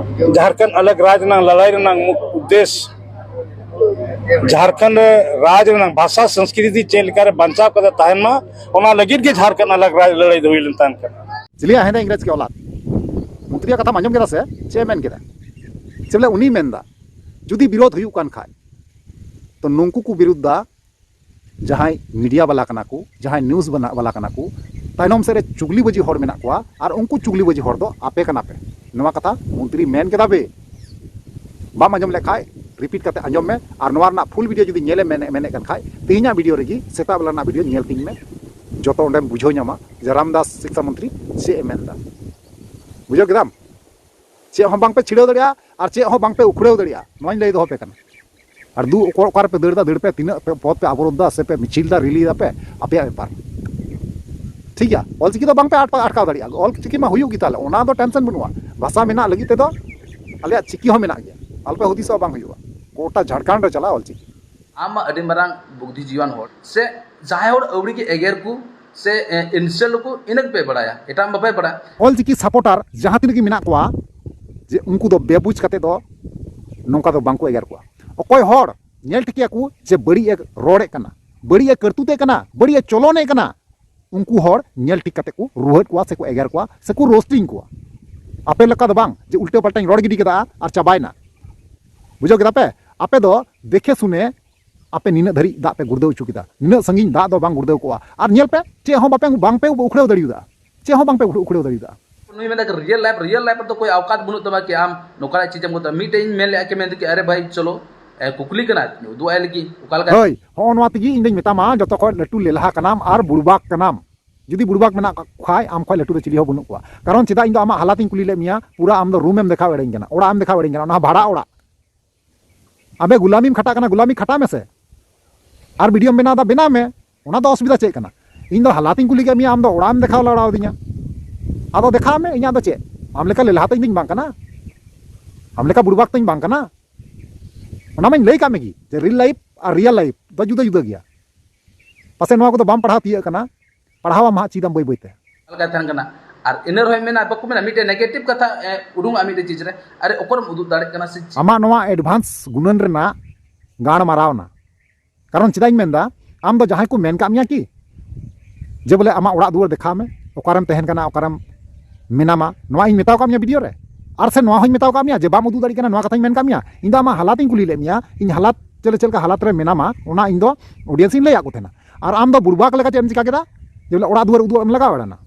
ᱡᱷᱟᱲᱠᱷᱚᱸᱰ ᱟᱞᱟᱜᱽ ᱨᱟᱡᱽ ᱨᱮᱱᱟᱜ ᱞᱟᱲᱟᱭ ᱨᱮᱱᱟᱜ ᱢᱩ-, ᱩᱫᱽᱫᱮᱥ ᱡᱷᱟᱲᱠᱷᱚᱸᱰ ᱨᱟᱡᱽ ᱨᱮᱱᱟᱜ ᱵᱷᱟᱥᱟ ᱥᱚᱝᱥᱠᱨᱤᱛᱤ ᱪᱮᱫ ᱞᱮᱠᱟᱨᱮ ᱵᱟᱧᱪᱟᱣ ᱠᱟᱛᱮ ᱛᱟᱦᱮᱱ ᱢᱟ, ᱚᱱᱟ ᱞᱟᱹᱜᱤᱫ ᱜᱮ ᱡᱷᱟᱨᱠᱷᱚᱸᱰ ᱟᱞᱟᱜᱽ ᱨᱟᱡᱽ ᱞᱟᱹᱲᱦᱟᱹᱭ ᱫᱚ ᱦᱩᱭ ᱞᱮᱱ ᱛᱟᱦᱮᱸ ᱠᱟᱱᱟ᱾ ᱪᱤᱞᱤᱭᱟ ᱦᱮᱸᱫᱮ ᱤᱝᱨᱮᱡᱽ ᱠᱮ ᱚᱞᱟᱫ? ᱢᱚᱱᱛᱨᱤᱭᱟᱜ ᱠᱟᱛᱷᱟᱢ ᱟᱸᱡᱚᱢ ᱠᱮᱫᱟ ᱥᱮ? ᱪᱮᱫ ᱮ ᱢᱮᱱ ᱠᱮᱫᱟ? ᱪᱮᱫ ᱵᱚᱞᱮ ᱩᱱᱤᱭ ᱢᱮᱱᱫᱟ, ᱡᱩᱫᱤ ᱵᱤᱨᱳᱫᱷ ᱦᱩᱭᱩᱜ ᱠᱟᱱ ᱠᱷᱟᱡ, ᱛᱚ ᱱᱩᱝᱠᱩ ᱠᱚ ᱵᱤᱨᱩᱫᱷ ᱫᱟ, ᱡᱟᱦᱟᱸᱭ ᱢᱤᱰᱤᱭᱟ ᱵᱟᱞᱟ ᱠᱟᱱᱟ ᱠᱚ, ᱡᱟᱦᱟᱸᱭ ᱱᱤᱭᱩᱡᱽ ᱵᱟᱱᱟ-, ᱵᱟᱞᱟ ᱠᱟᱱᱟ ᱠᱚ, ᱛᱟᱭᱱᱚᱢ ᱥᱮᱫ ᱨᱮ ᱪᱩᱜᱽᱞᱤᱵᱟᱹᱡᱤ ᱦᱚᱲ ᱢᱮᱱᱟᱜ ᱠᱚᱣᱟ, ᱟᱨ ᱩᱱᱠᱩ ᱪᱩᱜᱽᱞᱤᱵᱟᱹᱡᱤ ᱦᱚᱲ ᱫᱚ ᱟᱯᱮ ᱠᱟᱱᱟ ᱯᱮ᱾ ᱱᱚᱣᱟ ᱠᱟᱛᱷᱟ ᱢᱚᱱᱛᱨᱤ ᱢᱮᱱ ᱠᱮᱫᱟ ᱵᱮ, ᱵᱟᱢ ᱟᱸᱡᱚᱢ ᱞᱮᱠᱷᱟᱡ ᱨᱤᱯᱤᱴ ᱠᱟᱛᱮ ᱟᱸᱡᱚᱢ ᱢᱮ, ᱟᱨ ᱱᱚᱣᱟ ᱨᱮᱱᱟᱜ ᱯᱷᱩᱞ ᱵᱷᱤᱰᱤᱭᱳ ᱡᱩᱫᱤ ᱧᱮᱞᱮ ᱢᱮᱱ-, ᱢᱮᱱᱮᱫ ᱠᱟᱱ ᱠᱷᱟᱡ, ᱛᱮᱦᱮᱧᱟᱜ ᱵᱷᱤᱰᱤᱭᱳ ᱨᱮᱜᱮ ᱥᱮᱛᱟᱜ ᱵᱮᱞᱟ ᱨᱮᱱᱟᱜ ᱵᱷᱤᱰᱤᱭᱳ ᱧᱮᱞ ᱛᱤᱧ ᱢᱮ, ᱡᱚᱛᱚ ᱚᱸᱰᱮᱢ ᱵᱩᱡᱷᱟᱹᱣ ᱧᱟᱢᱟ ᱡᱮ ᱨᱟᱢᱫᱟᱥ ᱥᱤᱠᱥᱟ ᱢᱚᱱᱛᱨᱤ ᱪᱮᱫ ᱮ ᱢᱮᱱᱫᱟ᱾ ᱵᱩᱡᱷᱟᱹᱣ ᱠᱮᱫᱟᱢ? ᱪᱮᱫ ᱦᱚᱸ ᱵᱟᱝᱯᱮ ᱪᱷᱤᱲᱟᱹᱣ ᱫᱟᱲᱮᱭᱟᱜᱼᱟ ᱟᱨ ᱪᱮᱫ ᱦᱚᱸ ᱵᱟᱝᱯᱮ ᱩᱠᱷᱲᱟᱹᱣ ᱫᱟᱲᱮᱭᱟᱜᱼᱟ, ᱱᱚᱣᱟᱧ ᱞᱟᱹᱭ ᱫᱚᱦᱚ ᱯᱮ ᱠᱟᱱᱟ᱾ ᱟᱨ ᱫᱩ ᱚᱠᱚᱭ ᱚᱠᱟ ᱨᱮᱯᱮ ᱫᱟᱹᱲ ᱫᱟ, ᱫᱟᱹᱲ ᱯᱮ, ᱛᱤᱱᱟᱹᱜ ᱯᱮ ᱯᱚᱫ ᱯᱮ ᱟᱵᱚᱨᱳᱫ ᱫᱟ ᱥᱮ ᱯᱮ ᱢᱤᱪᱷᱤᱞ ᱫᱟ, ᱨᱮᱞᱤ ᱫᱟ ᱯᱮ, ᱟᱯᱮᱭᱟᱜ ᱵᱮᱯᱟᱨ᱾ ᱴᱷᱤᱠ ᱜᱮᱭᱟ, ᱚᱞᱪᱤᱠᱤ ᱫᱚ ᱵᱟᱝ ᱯᱮ ᱟᱴ-, ᱟᱴᱠᱟᱣ ᱫᱟᱲᱮᱭᱟᱜᱼᱟ᱾ ᱚᱞᱪᱤᱠᱤ ᱢᱟ ᱦᱩᱭᱩᱜ ᱜᱮ ᱛᱟᱦᱞᱮ, ᱚᱱᱟ ᱫᱚ ᱴᱮᱱᱥᱚᱱ ᱵᱟᱹᱱᱩᱜᱼᱟ᱾ ᱵᱷᱟᱥᱟ ᱢᱮᱱᱟᱜ ᱞᱟᱹᱜᱤᱫ ᱛᱮᱫᱚ ᱟᱞᱮᱭᱟᱜ ᱪᱤᱠᱤ ᱦᱚᱸ ᱢᱮᱱᱟᱜ ᱜᱮᱭᱟ᱾ ᱟᱞᱚᱯᱮ ᱦᱩᱫᱤᱥᱚᱜᱼᱟ, ᱵᱟᱝ ᱦᱩᱭᱩᱜᱼᱟ᱾ ᱜᱚᱴᱟ ᱡᱷᱟᱲᱠᱷᱚᱸᱰ ᱨᱮ ᱪᱟᱞᱟᱜᱼᱟ ᱚᱞᱪᱤᱠᱤ᱾ ᱟᱢ ᱢᱟ ᱟᱹᱰᱤ ᱢᱟᱨᱟᱝ ᱵᱩᱫᱽᱫᱷᱤᱡᱤᱵᱤᱭᱟᱱ ᱦᱚᱲ, ᱥᱮ ᱡᱟᱦᱟᱸᱭ ᱦᱚᱲ ᱟᱹᱣᱲᱤ ᱜᱮ ᱮᱜᱮᱨ ᱠᱚ ᱥᱮ, ᱮ, insult ᱠᱚ, ᱤᱱᱟᱹ ᱜᱮᱯᱮ ᱵᱟᱲᱟᱭᱟ, ᱮᱴᱟᱜ ᱢᱟ ᱵᱟᱯᱮ ᱵᱟᱲᱟᱭᱟ᱾ ᱚᱞᱪᱤᱠᱤ supporter ᱡᱟᱦᱟᱸ ᱛᱤᱱᱟᱹᱜ ᱜᱮ ᱢᱮᱱᱟᱜ ᱠᱚᱣᱟ, ᱡᱮ ᱩᱱᱠᱩ ᱫᱚ ᱵᱮᱵᱩᱡᱽ ᱠᱟᱛᱮ ᱫᱚ ᱱᱚᱝᱠᱟ ᱫᱚ ᱵᱟᱝ ᱠᱚ ᱮᱜᱮᱨ ᱠᱚᱣᱟ᱾ ᱚᱠᱚᱭ ᱦᱚᱲ ᱧᱮᱞ ᱴᱷᱤᱠᱮᱭᱟ ᱠᱚ ᱡᱮ ᱵᱟᱹᱲᱤᱡ ᱮ ᱨᱚᱲᱮᱫ ᱠᱟᱱᱟ, ᱵᱟᱹᱲᱤᱡ ᱮ ᱠᱟᱹᱨᱛᱩᱛᱮᱫ ᱠᱟᱱᱟ, ᱵᱟᱹᱲᱤᱡ ᱮ ᱪᱚᱞᱚᱱᱮᱫ ᱠᱟᱱᱟ, ᱩᱱᱠᱩ ᱦᱚᱲ ᱧᱮᱞ ᱴᱷᱤᱠ ᱠᱟᱛᱮ ᱠᱚ ᱨᱩᱦᱮᱫ ᱠᱚᱣᱟ ᱥᱮ ᱠᱚ ᱮᱜᱮᱨ ᱠᱚᱣᱟ ᱥᱮ ᱠᱚ roasting ᱠᱚᱣᱟ᱾ ᱟᱯᱮ ᱞᱮᱠᱟ ᱫᱚ ᱵᱟᱝ ᱡᱮ ᱩᱞᱴᱟᱹ ᱯᱟᱞᱴᱟᱧ ᱨᱚᱲ ᱜᱤᱰᱤ ᱠᱮᱫᱟ ᱟᱨ ᱪᱟᱵᱟᱭᱮᱱᱟ᱾ ᱵᱩᱡᱷᱟᱹᱣ ᱠᱮᱫᱟ ᱯᱮ? ᱟᱯᱮ ᱫᱚ ᱫᱮᱠᱷᱮ ᱥᱩᱱᱮ ᱟᱯᱮ ᱱᱤᱱᱟᱹᱜ ᱫᱷᱟᱹᱨᱤᱡ ᱫᱟᱜ ᱯᱮ ᱜᱩᱲᱫᱟᱹᱣ ᱦᱚᱪᱚ ᱠᱮᱫᱟ, ᱱᱤᱱᱟᱹᱜ ᱥᱟᱺᱜᱤᱧ ᱫᱟᱜ ᱫᱚ ᱵᱟᱝ ᱜᱩᱲᱫᱟᱹᱣ ᱠᱚᱜᱼᱟ᱾ ᱟᱨ ᱧᱮᱞ ᱯᱮ, ᱪᱮᱫ ᱦᱚᱸ ᱵᱟᱯᱮ, ᱵᱟᱝ ᱯᱮ ᱩᱠᱷᱲᱟᱹᱣ ᱫᱟᱲᱮᱭᱟᱫᱟ, ᱪᱮᱫ ᱦᱚᱸ ᱵᱟᱝ ᱯᱮ ᱩᱠᱷᱲᱟᱹᱣ ᱫᱟᱲᱮᱭᱟᱫᱟ᱾ ᱱᱩᱭ ᱢᱮᱱᱫᱟ real life, real life ᱨᱮᱫᱚ ᱠᱳᱭ ᱟᱣᱠᱟᱛ ᱵᱟᱹᱱᱩᱜ ᱛᱟᱢᱟ ᱠᱤ ᱟᱢ ᱱᱚᱝᱠᱟᱱᱟᱜ ᱪᱤᱡᱽ ᱮᱢ ᱠᱚᱨᱟᱣ᱾ ᱢᱤᱫᱴᱮᱡ ᱤᱧ ᱢᱮᱱ ᱞᱮᱜᱼᱟ ᱠᱤ ᱢᱮᱱ ᱫᱚ ᱠᱤ, ᱟᱨᱮ ᱵᱷᱟᱭ ᱪᱚᱞᱚ, ᱮ, ᱠᱩᱠᱞᱤ ᱠᱟᱱᱟ, ᱩᱫᱩᱜ ᱟᱭ ᱞᱟᱹᱜᱤᱫ ᱚᱠᱟ ᱞᱮᱠᱟ᱾ ᱦᱳᱭ, ᱦᱚᱸᱜᱼᱚ ᱱᱚᱣᱟ ᱛᱮᱜᱮ ᱤᱧ ᱫᱚᱧ ᱢᱮᱛᱟᱢᱟ, ᱡᱚᱛᱚ ᱠᱷᱚᱱ ᱞᱟᱹᱴᱩ ᱞᱮᱞᱦᱟ ᱠᱟᱱᱟᱢ ᱟᱨ ᱵᱩᱲᱵᱟᱠ ᱠᱟᱱᱟᱢ᱾ ᱡᱩᱫᱤ ᱵᱩᱲᱵᱟᱠ ᱢᱮᱱᱟᱜ ᱠᱷᱟᱡ, ᱟᱢ ᱠᱷᱚᱱ ᱞᱟᱹᱴᱩ ᱫᱚ ᱪᱤᱞᱤ ᱦᱚᱸ ᱵᱟᱹᱱᱩᱜ ᱠᱚᱣᱟ᱾ ᱠᱟᱨᱚᱱ ᱪᱮᱫᱟᱜ ᱤᱧ ᱫᱚ ᱟᱢᱟᱜ ᱦᱟᱞᱟᱛ ᱤᱧ ᱠᱩᱞᱤ ᱞᱮᱫ ᱢᱮᱭᱟ, ᱯᱩᱨᱟᱹ ᱟᱢ ᱫᱚ room ᱮᱢ ᱫᱮᱠᱷᱟᱣ ᱮᱲᱮᱧ ᱠᱟᱱᱟ, ᱚᱲᱟᱜ ᱮᱢ ᱫᱮᱠᱷᱟᱣ ᱮᱲᱮᱧ ᱠᱟᱱᱟ, ᱚᱱᱟ ᱦᱚᱸ ᱵᱷᱟᱲᱟ ᱚᱲᱟᱜ᱾ ᱟᱵᱮ ᱜᱩᱞᱟᱢᱤᱢ ᱠᱷᱟᱴᱟᱜ ᱠᱟᱱᱟ, ᱜᱩᱞᱟᱢᱤ ᱠᱷᱟᱴᱟᱜ ᱢᱮᱥᱮ᱾ ᱟᱨ videoᱢ ᱵᱮᱱᱟᱣ ᱫᱟ, ᱵᱮᱱᱟᱣ ᱢᱮ, ᱚᱱᱟ ᱫᱚ ᱚᱥᱩᱵᱤᱫᱷᱟ ᱪᱮᱫ ᱠᱟᱱᱟ? ᱤᱧ ᱫᱚ ᱦᱟᱞᱟᱛ ᱤᱧ ᱠᱩᱞᱤ ᱠᱮᱫ ᱢᱮᱭᱟ, ᱟᱢ ᱫᱚ ᱚᱲᱟᱜ ᱮᱢ ᱫᱮᱠᱷᱟᱣ ᱞᱟᱲᱟᱣ ᱫᱤᱧᱟ᱾ ᱟᱫᱚ ᱫᱮᱠᱷᱟᱣ ᱢᱮ, ᱤᱧᱟᱹᱜ ᱫᱚ ᱪᱮᱫ? ᱟᱢ ᱞᱮᱠᱟ ᱞᱮᱞᱦᱟ ᱛᱚ ᱤᱧ ᱫᱚᱧ ᱵᱟᱝ ᱠᱟᱱᱟ, ᱟᱢ ᱞᱮᱠᱟ ᱵᱩᱲᱵᱟᱠ ᱛᱚᱧ ᱵᱟᱝ ᱠᱟᱱᱟ᱾ ᱚᱱᱟ ᱢᱟᱧ ᱞᱟᱹᱭ ᱠᱟᱜ ᱢᱮᱜᱮ ᱡᱮ real life ᱟᱨ real life ᱫᱚ ᱡᱩᱫᱟᱹ ᱡᱩᱫᱟᱹ ᱜᱮᱭᱟ᱾ ᱯᱟᱥᱮᱡ ᱱᱚᱣᱟ ᱠᱚᱫᱚ ᱵᱟᱢ ᱯᱟᱲᱦᱟᱣ ᱛᱤᱭᱟᱹᱜ ᱠᱟᱱᱟ, ᱯᱟᱲᱦᱟᱣᱟᱢ ᱦᱟᱸᱜ, ᱪᱮᱫᱟᱢ ᱵᱟᱹᱭ ᱵᱟᱹᱭ ᱛᱮ᱾ ᱚᱠᱟ ᱞᱮᱠᱟᱭ ᱛᱟᱦᱮᱱ ᱠᱟᱱᱟ᱾ ᱟᱨ ᱤᱱᱟᱹ ᱨᱮᱦᱚᱸᱭ ᱢᱮᱱᱟ, ᱵᱟᱠᱚ ᱢᱮᱱᱟ, ᱢᱤᱫᱴᱮᱱ negative ᱠᱟᱛᱷᱟ, ᱮ, ᱩᱰᱩᱝᱚᱜᱼᱟ ᱢᱤᱫᱴᱮᱱ ᱪᱤᱡᱽ ᱨᱮ, ᱟᱨᱮ ᱚᱠᱚᱨᱮᱢ ᱩᱫᱩᱜ ᱫᱟᱲᱮᱭᱟᱜ ᱠᱟᱱᱟ ᱥᱮ ᱪᱮᱫ? ᱟᱢᱟᱜ ᱱᱚᱣᱟ advance ᱜᱩᱱᱟᱹᱱ ᱨᱮᱱᱟᱜ ᱜᱟᱲ ᱢᱟᱨᱟᱣ ᱱᱟ᱾ ᱠᱟᱨᱚᱱ ᱪᱮᱫᱟᱜ ᱤᱧ ᱢᱮᱱᱫᱟ, ᱟᱢ ᱫᱚ ᱡᱟᱦᱟᱸᱭ ᱠᱚ ᱢᱮᱱ ᱠᱟᱜ ᱢᱮᱭᱟ ᱠᱤ ᱡᱮ ᱵᱚᱞᱮ ᱟᱢᱟᱜ ᱚᱲᱟᱜ ᱫᱩᱣᱟᱹᱨ ᱫᱮᱠᱷᱟᱣ ᱢᱮ, ᱚᱠᱟᱨᱮᱢ ᱛᱟᱦᱮᱱ ᱠᱟᱱᱟ, ᱚᱠᱟᱨᱮᱢ ᱢᱮᱱᱟᱢᱟ, ᱱᱚᱣᱟ ᱤᱧ ᱢᱮᱛᱟᱣ ᱠᱟᱜ ᱢᱮᱭᱟ video ᱨᱮ? ᱟᱨ ᱥᱮ ᱱᱚᱣᱟ ᱦᱚᱸᱧ ᱢᱮᱛᱟᱣ ᱠᱟᱜ ᱢᱮᱭᱟ ᱡᱮ ᱵᱟᱢ ᱩᱫᱩᱜ ᱫᱟᱲᱮᱭᱟᱜ ᱠᱟᱱᱟ, ᱱᱚᱣᱟ ᱠᱟᱛᱷᱟᱧ ᱢᱮᱱ ᱠᱟᱜ ᱢᱮᱭᱟ? ᱤᱧ ᱫᱚ ᱟᱢᱟᱜ ᱦᱟᱞᱟᱛ ᱤᱧ ᱠᱩᱞᱤ ᱞᱮᱫ ᱢᱮᱭᱟ, ᱤᱧ ᱦᱟᱞᱟᱛ ᱪᱮᱫ ᱪᱮᱫ ᱞᱮᱠᱟ ᱦᱟᱞᱟᱛ ᱨᱮ ᱢᱮᱱᱟᱢᱟ, ᱚᱱᱟ ᱤᱧ ᱫᱚ audience ᱤᱧ ᱞᱟᱹᱭᱟᱫ ᱠᱚ ᱛᱟᱦᱮᱱᱟ᱾ ᱟᱨ ᱟᱢ ᱫᱚ ᱵᱩᱲᱵᱟᱠ ᱞᱮᱠᱟ ᱪᱮᱫ ᱮᱢ ᱪᱤᱠᱟ ᱠᱮᱫᱟ? ᱡᱮ ᱵᱚᱞᱮ ᱚᱲᱟᱜ ᱫᱩᱣᱟᱹᱨ ᱩᱫᱩᱜ ᱮᱢ ᱞᱟᱜᱟᱣ ᱮᱲᱟᱱᱟ᱾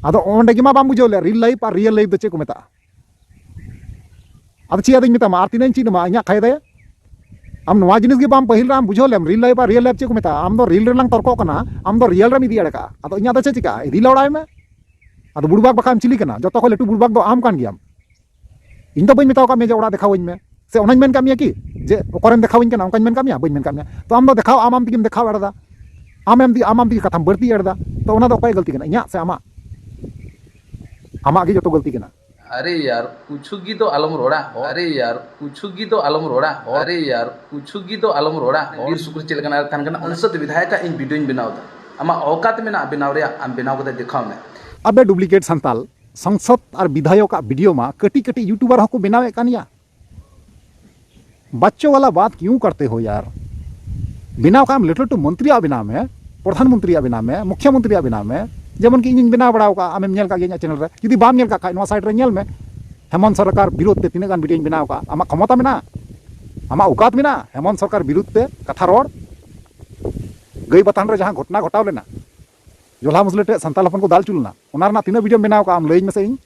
ᱟᱫᱚ ᱚᱸᱰᱮ ᱜᱮ ᱢᱟ ᱵᱟᱢ ᱵᱩᱡᱷᱟᱹᱣ ᱞᱮᱫ, real life ᱟᱨ real life ᱫᱚ ᱪᱮᱫ ᱠᱚ ᱢᱮᱛᱟᱜᱼᱟ? ᱟᱫᱚ ᱪᱮᱫ ᱟᱫᱚᱧ ᱢᱮᱛᱟᱢᱟ, ᱟᱨ ᱛᱤᱱᱟᱹᱜ ᱤᱧ ᱪᱮᱫ ᱟᱢᱟ ᱤᱧᱟᱹᱜ ᱠᱷᱟᱭᱫᱟ ᱭᱟ? ᱟᱢ ᱱᱚᱣᱟ ᱡᱤᱱᱤᱥ ᱜᱮ ᱵᱟᱢ ᱯᱟᱹᱦᱤᱞ ᱨᱮ ᱟᱢ ᱵᱩᱡᱷᱟᱹᱣ ᱞᱮᱢ, real life ᱟᱨ real life ᱪᱮᱫ ᱠᱚ ᱢᱮᱛᱟᱜᱼᱟ? ᱟᱢ ᱫᱚ real ᱨᱮᱞᱟᱝ ᱛᱚᱨᱠᱚᱜ ᱠᱟᱱᱟ, ᱟᱢ ᱫᱚ real ᱨᱮᱢ ᱤᱫᱤ ᱮᱲ ᱠᱟᱜᱼᱟ᱾ ᱟᱫᱚ ᱤᱧᱟᱹᱜ ᱫᱚ ᱪᱮᱫ ᱪᱤᱠᱟᱹᱜᱼᱟ? ᱤᱫᱤ ᱞᱟᱣᱲᱟᱭ ᱢᱮ᱾ ᱟᱫᱚ ᱵᱩᱲᱵᱟᱠ ᱵᱟᱠᱷᱟᱡ ᱮᱢ ᱪᱤᱞᱤ ᱠᱟᱱᱟ? ᱡᱚᱛᱚ ᱠᱷᱚᱱ ᱞᱟᱹᱴᱩ ᱵᱩᱲᱵᱟᱠ ᱫᱚ ᱟᱢ ᱠᱟᱱ ᱜᱮᱭᱟᱢ᱾ ᱤᱧ ᱫᱚ ᱵᱟᱹᱧ ᱢᱮᱛᱟᱣ ᱠᱟᱜ ᱢᱮᱭᱟ ᱡᱮ ᱚᱲᱟᱜ ᱫᱮᱠᱷᱟᱣᱟᱹᱧ ᱢᱮ, ᱥᱮ ᱚᱱᱟᱧ ᱢᱮᱱ ᱠᱟᱜ ᱢᱮᱭᱟ ᱠᱤ ᱡᱮ ᱚᱠᱟᱨᱮᱢ ᱫᱮᱠᱷᱟᱣᱤᱧ ᱠᱟᱱᱟ, ᱚᱱᱠᱟᱧ ᱢᱮᱱ ᱠᱟᱜ ᱢᱮᱭᱟ? ᱵᱟᱹᱧ ᱢᱮᱱ ᱠᱟᱜ ᱢᱮᱭᱟ᱾ ᱛᱚ ᱟᱢ ᱫᱚ ᱫᱮᱠᱷᱟᱣ ᱟᱢ ᱟᱢ ᱛᱮᱜᱮᱢ ᱫᱮᱠᱷᱟᱣ ᱮᱲᱮᱫᱟ, ᱟᱢ ᱟᱢ ᱛᱮᱜᱮ ᱠᱟᱛᱷᱟᱢ ᱵᱟᱹᱲᱛᱤ ᱮᱲᱮᱫᱟ᱾ ᱛᱚ ᱚᱱᱟ ᱫᱚ ᱚᱠᱚᱭ ᱜᱟᱹᱞᱛᱤ ᱠᱟᱱᱟ, ᱤᱧᱟᱹᱜ ᱥᱮ ᱟᱢᱟᱜ? ᱟᱢᱟᱜ ᱜᱮ ᱡᱚᱛᱚ ᱜᱟᱹᱞᱛᱤ ᱠᱟᱱᱟ᱾ ᱟᱨᱮ ᱭᱟᱨ, ᱠᱩᱪᱷᱩ ᱜᱤ ᱫᱚ ᱟᱞᱚᱢ ᱨᱚᱲᱟ᱾ ᱟᱨᱮ ᱭᱟᱨ, ᱠᱩᱪᱷᱩ ᱜᱤ ᱫᱚ ᱟᱞᱚᱢ ᱨᱚᱲᱟ᱾ ᱟᱨᱮ ᱭᱟᱨ, ᱠᱩᱪᱷᱩ ᱜᱤ ᱫᱚ ᱟᱞᱚᱢ ᱨᱚᱲᱟ᱾ ᱵᱤᱨ ᱥᱩᱠᱨᱤ ᱪᱮᱫ ᱞᱮᱠᱟᱱᱟᱜ ᱨᱮ ᱛᱟᱦᱮᱱ ᱠᱟᱱᱟ, ᱚᱱᱟ ᱥᱟᱶᱛᱮ ᱵᱤᱫᱷᱟᱭᱚᱠ ᱟᱜ ᱤᱧ ᱵᱷᱤᱰᱤᱭᱳᱧ ᱵᱮᱱᱟᱣ ᱮᱫᱟ᱾ ᱟᱢᱟᱜ ᱚᱣᱠᱟᱛ ᱢᱮᱱᱟᱜᱼᱟ ᱵᱮᱱᱟᱣ ᱨᱮᱭᱟᱜ, ᱟᱢ ᱵᱮᱱᱟᱣ ᱠᱟᱛᱮ ᱫᱮᱠᱷᱟᱣ ᱢᱮ᱾ ᱟᱵᱮ ᱰᱩᱯᱞᱤᱠᱮᱴ ᱥᱟᱱᱛᱟᱞ, ᱥᱚᱝᱥᱚᱫ ᱟᱨ ᱵᱤᱫᱷᱟᱭᱚᱠ ᱟᱜ ᱵᱷᱤᱰᱤᱭᱳ ᱢᱟ ᱠᱟᱹᱴᱤᱡ ᱠᱟᱹᱴᱤᱡ ᱭᱩᱴᱩᱵᱟᱨ ᱦᱚᱸᱠᱚ ᱵᱮᱱᱟᱣᱮᱫ ᱠᱟᱱ ᱜᱮᱭᱟ᱾ ᱵᱟᱪᱪᱚ ᱣᱟᱞᱟ ᱵᱟᱛ ᱠᱤᱭᱩ ᱠᱟᱨᱛᱮ ᱦᱳ ᱭᱟᱨ? ᱵᱮᱱᱟᱣ ᱠᱟᱜ ᱟᱢ ᱞᱟᱹᱴᱩ ᱞᱟᱹᱴᱩ ᱢᱚᱱᱛᱨᱤᱭᱟᱜ ᱵᱮᱱᱟᱣ ᱢᱮ, ᱯᱨᱚᱫᱷᱟᱱ ᱢᱚᱱᱛᱨᱤᱭᱟᱜ ᱵᱮᱱᱟᱣ ᱢᱮ, ᱢᱩᱠᱷᱭᱚ ᱢᱚᱱᱛᱨᱤᱭᱟᱜ ᱵᱮᱱᱟᱣ ᱢᱮ᱾ ᱡᱮᱢᱚᱱ ᱠᱤ ᱤᱧᱤᱧ ᱵᱮᱱᱟᱣ ᱵᱟᱲᱟᱣ ᱠᱟᱜᱼᱟ, ᱟᱢᱮᱢ ᱧᱮᱞ ᱠᱟᱜ ᱜᱮᱭᱟ ᱤᱧᱟᱹᱜ ᱪᱮᱱᱮᱞ ᱨᱮ᱾ ᱡᱩᱫᱤ ᱵᱟᱢ ᱧᱮᱞ ᱠᱟᱜ ᱠᱷᱟᱡ, ᱱᱚᱣᱟ ᱥᱟᱭᱤᱰ ᱨᱮ ᱧᱮᱞ ᱢᱮ᱾ ᱦᱮᱢᱚᱱᱛ ᱥᱚᱨᱠᱟᱨ ᱵᱤᱨᱩᱫᱷ ᱛᱮ ᱛᱤᱱᱟᱹᱜ ᱜᱟᱱ ᱵᱷᱤᱰᱤᱭᱳᱧ ᱵᱮᱱᱟᱣ ᱠᱟᱜᱼᱟ᱾ ᱟᱢᱟᱜ ᱠᱷᱚᱢᱚᱛᱟ ᱢᱮᱱᱟᱜᱼᱟ, ᱟᱢᱟᱜ ᱚᱣᱠᱟᱛ ᱢᱮᱱᱟᱜᱼᱟ ᱦᱮᱢᱚᱱᱛ ᱥᱚᱨᱠᱟᱨ ᱵᱤᱨᱩᱫᱷ ᱛᱮ ᱠᱟᱛᱷᱟ ᱨᱚᱲ? ᱜᱟᱹᱭ ᱵᱟᱛᱷᱟᱱ ᱨᱮ ᱡᱟᱦᱟᱸ ᱜᱷᱚᱴᱚᱱᱟ ᱜᱷᱚᱴᱟᱣ ᱞᱮᱱᱟ, ᱡᱚᱞᱦᱟ ᱢᱩᱥᱞᱟᱹ ᱴᱷᱮᱡ ᱥᱟᱱᱛᱟᱲ ᱦᱚᱯᱚᱱ ᱠᱚ ᱫᱟᱞ ᱦᱚᱪᱚ ᱞᱮᱱᱟ, ᱚᱱᱟ ᱨᱮᱱᱟᱜ ᱛᱤᱱᱟᱹᱜ ᱵᱷᱤᱰᱤᱭᱳᱢ ᱵᱮᱱᱟᱣ ᱠᱟᱜᱼᱟ, ᱟᱢ ᱞᱟᱹᱭᱟᱹᱧ ᱢᱮᱥᱮ ᱤᱧ᱾